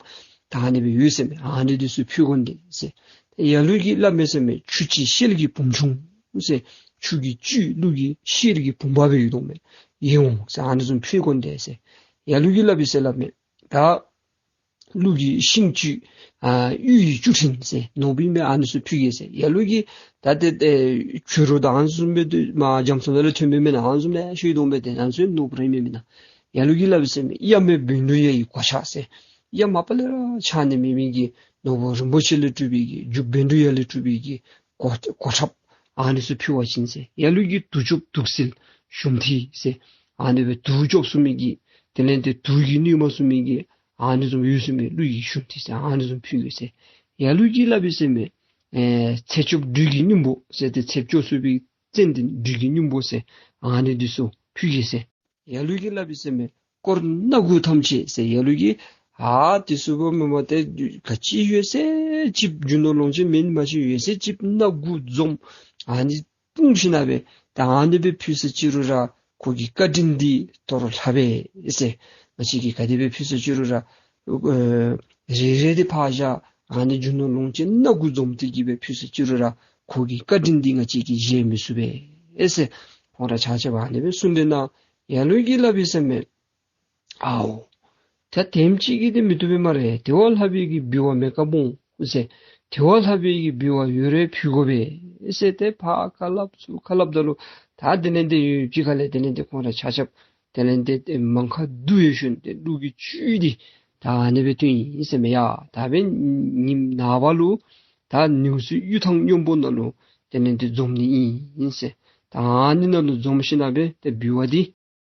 ད་ཨ་ནི་སྦེ་ཡོད་ཟེར་མས། ཨ་ནི་འདི་ཚུ་ཕུལ་དགོ་ནི་ཟེར། ལ་ལུ་གིས་སླབ་མས་ཟེར་མས། ཆུ་བཅུད་ཤེལ་གྱི་བུམ་ཆུང་ཟེར། ཆུ་གི་བཅུད་ཀླུ་གི་ཤེལ་གྱི་བུམ་པ་སྦེ་ཡོད་དོ་མས། ཡིད་འོང་ཟེར། ཨ་ནི་བཟུམ་ཕུལ་དགོ་ནི་ཟེར། ལ་ལུ་གིས་སླབ་ཡི་ཟེར་སླབ་མས། ད་ཀླུ་གི་ཤིང་བཅུད་ཨ་གཡུ་ཡི་བཅུད་ཕྲན་ཟེར་ནོར་བུ་ཨིན་པས། ཨ་ནི་ཚུ་ཕུལ་གེ་ཟེར། ལ་ལུ་གིས་ད་ཏེ་ཨེ་བྱུ་རུ་དང་ཨ་ནི་བཟུམ་སྦེ་ཏེ་མར་རྒྱ་མཚོ་ནང་ལས་ཐོན་མི་མེན་ན། ཨ་ནི་བཟུམ་ལེ་ཤ་ཡོད་དོ་མས་ཏེ། ཨ་ནི་ཚུ་ནོར་བུ་ར་ཨིན་མས་མེན་ན། ལ་ལུ་གིས་སླབ་ཡི་ཟེར་མས། གཡའ་མེད་བཻ་ཌཱུརྱ་ཡི་གོ་ཆ་ཟེར། གཡའ་མ་པ་ལས་ར་ཆག་ནི་མེད་མི་གི་ནོར་བུ་རིན་པོ་ཆེ་ལས་གྲུབ་པའི་གི་རྒྱུ་བཻ་ཌཱུརྱ་ལས་གྲུབ་པའི་གི་གོ་གོ་ཁྲབ་ཨ་ནི་ཚུ་ཕུལ་བ་ཅིན་ཟེར། ལ་ལུ་གིས་དུག་སྐྱོབ་དུག་སེལ་ཞུན་ཐིགས་ཟེར། ཨ་ནི་སྦེ་དུག་སྐྱོབ་ཚུགས་མི་གི་དེ་ལས་ཏེ་དུག་གིས་གནོད་མ་ཚུགས་མི་གི་ཨ་ནི་བཟུམ་ཡོད་ཟེར་མས། ཀླུ་ཡི་ཞུན་ཐིགས་ཟེར། ཨ་ནི་བཟུམ་ཕུལ་གེ་ཟེར། ལ་ལུ་གིས་སླབ་ཡི་ཟེར་མས། ཨེ་ཚེ་སྐྱོབ་སྦྲུལ་གྱི་སྙིང་པོ་ཟེར་ཏེ་ཚེ་སྐྱོབ་ཚུགས་པའི་ཙན་དན་སྦྲུལ་གྱི་སྙིང་པོ་ཟེར། ཨ་ནི་འདི་ཚུ་ཕུལ་གེ་ཟེར། ལ་ལུ་གིས་སླབ་ཡི་ཟེར་མས། དཀོར་སྣ་དགུ་ཐམས་ཅད་ཟེར། ལ་ལུ་གིས་ཨ་འདི་ཚུ་འབདཝ་མ་ཏེ་ག་ཅི་ཡོད་ཚད་ཅིག་རྒྱུ་ནོར་ལོངས་སྤྱོད་མེན་མ་ཅིག་ཡོད་ཚད་ཅིག་སྣ་དགུ་འཛོམས་ཨ་ནི་སྤུངས་ཞིན་ན་སྦེ་ད་ཨ་ནི་སྦེ་ཕུལ་ཟེར་ཅི་རུང་ར་ཁོ་གི་བཀའ་དྲིན་འདི་དོ་རུང་ལྷག་པས་ཟེར། ང་བཅས་ཀྱིས་ག་དེ་སྦེ་ཕུལ་ཟེར་ཅི་རུང་ར་ཨེ་རེ་རེ་འདི་ཕར་བཞག། ཨ་ནི་རྒྱུ་ནོར་ལོངས་སྤྱོད་སྣ་དགུ་འཛོམས་ཏེ་གི་སྦེ་ཕུལ་ཟེར་ཅི་རུང་ར་ཁོ་གི་བཀའ་དྲིན་འདི་ང་བཅས་ཀྱིས་བཞེས་མི་ཚུགས་པས་ཟེར། ཁོང་ར་ཆ་ཁྱབ་ཨ་ནི་སྦེ་གསུངས་ཏེ་ན་ལ་ལུ་གིས་སླབ་ཡི་ཟེར་མས། ཨའོ། ད་དེམ་ཅིག་གིས་འདི་མི་བཏུབ་པས་སྨ་རེ། དེ་བ་ལྷག་པའི་གི་འབུལ་བ་མེད་ཀ་འོང་ཟེར། དེ་བ་ལྷག་པའི་གི་འབུལ་བ་ཡོད་རུང་ཕུལ་དགོ་པས་ཟེར་ཏེ་ཕར་ཁ་སླབ་ཚུར་ཁ་སླབ་ད་ལུ་ད་དེ་ལས་ཏེ་ཡུན་ཅིག་ཁ་ལས་དེ་ལས་ཏེ་ཁོང་ར་ཆ་ཁྱབ་དེ་ལས་ཏེ་ཏེ་མང་ཁ་བསྡུ་བའི་ཤུལ་ཏེ་ཀླུ་གི་བཅུད་འདི་ད་ཨ་ནི་སྦེ་བཏོན་ཡི་ཟེར་མས་ཡ། ད་འབདན་ཉིནམ་ནངས་པ་ལུ་ད་ནེའུ་གསུང་གཡུ་ཐང་སྔོན་པོ་ནང་ལུ་དེ་ལས་ཏེ་འཛོམས་ནི་ཨིན་ཟེར། ད་ཨ་ནི་ནང་ལུ་འཛོམས་ཞིན་ན་སྦེ་ཏེ་འབུལ་བ་འདི་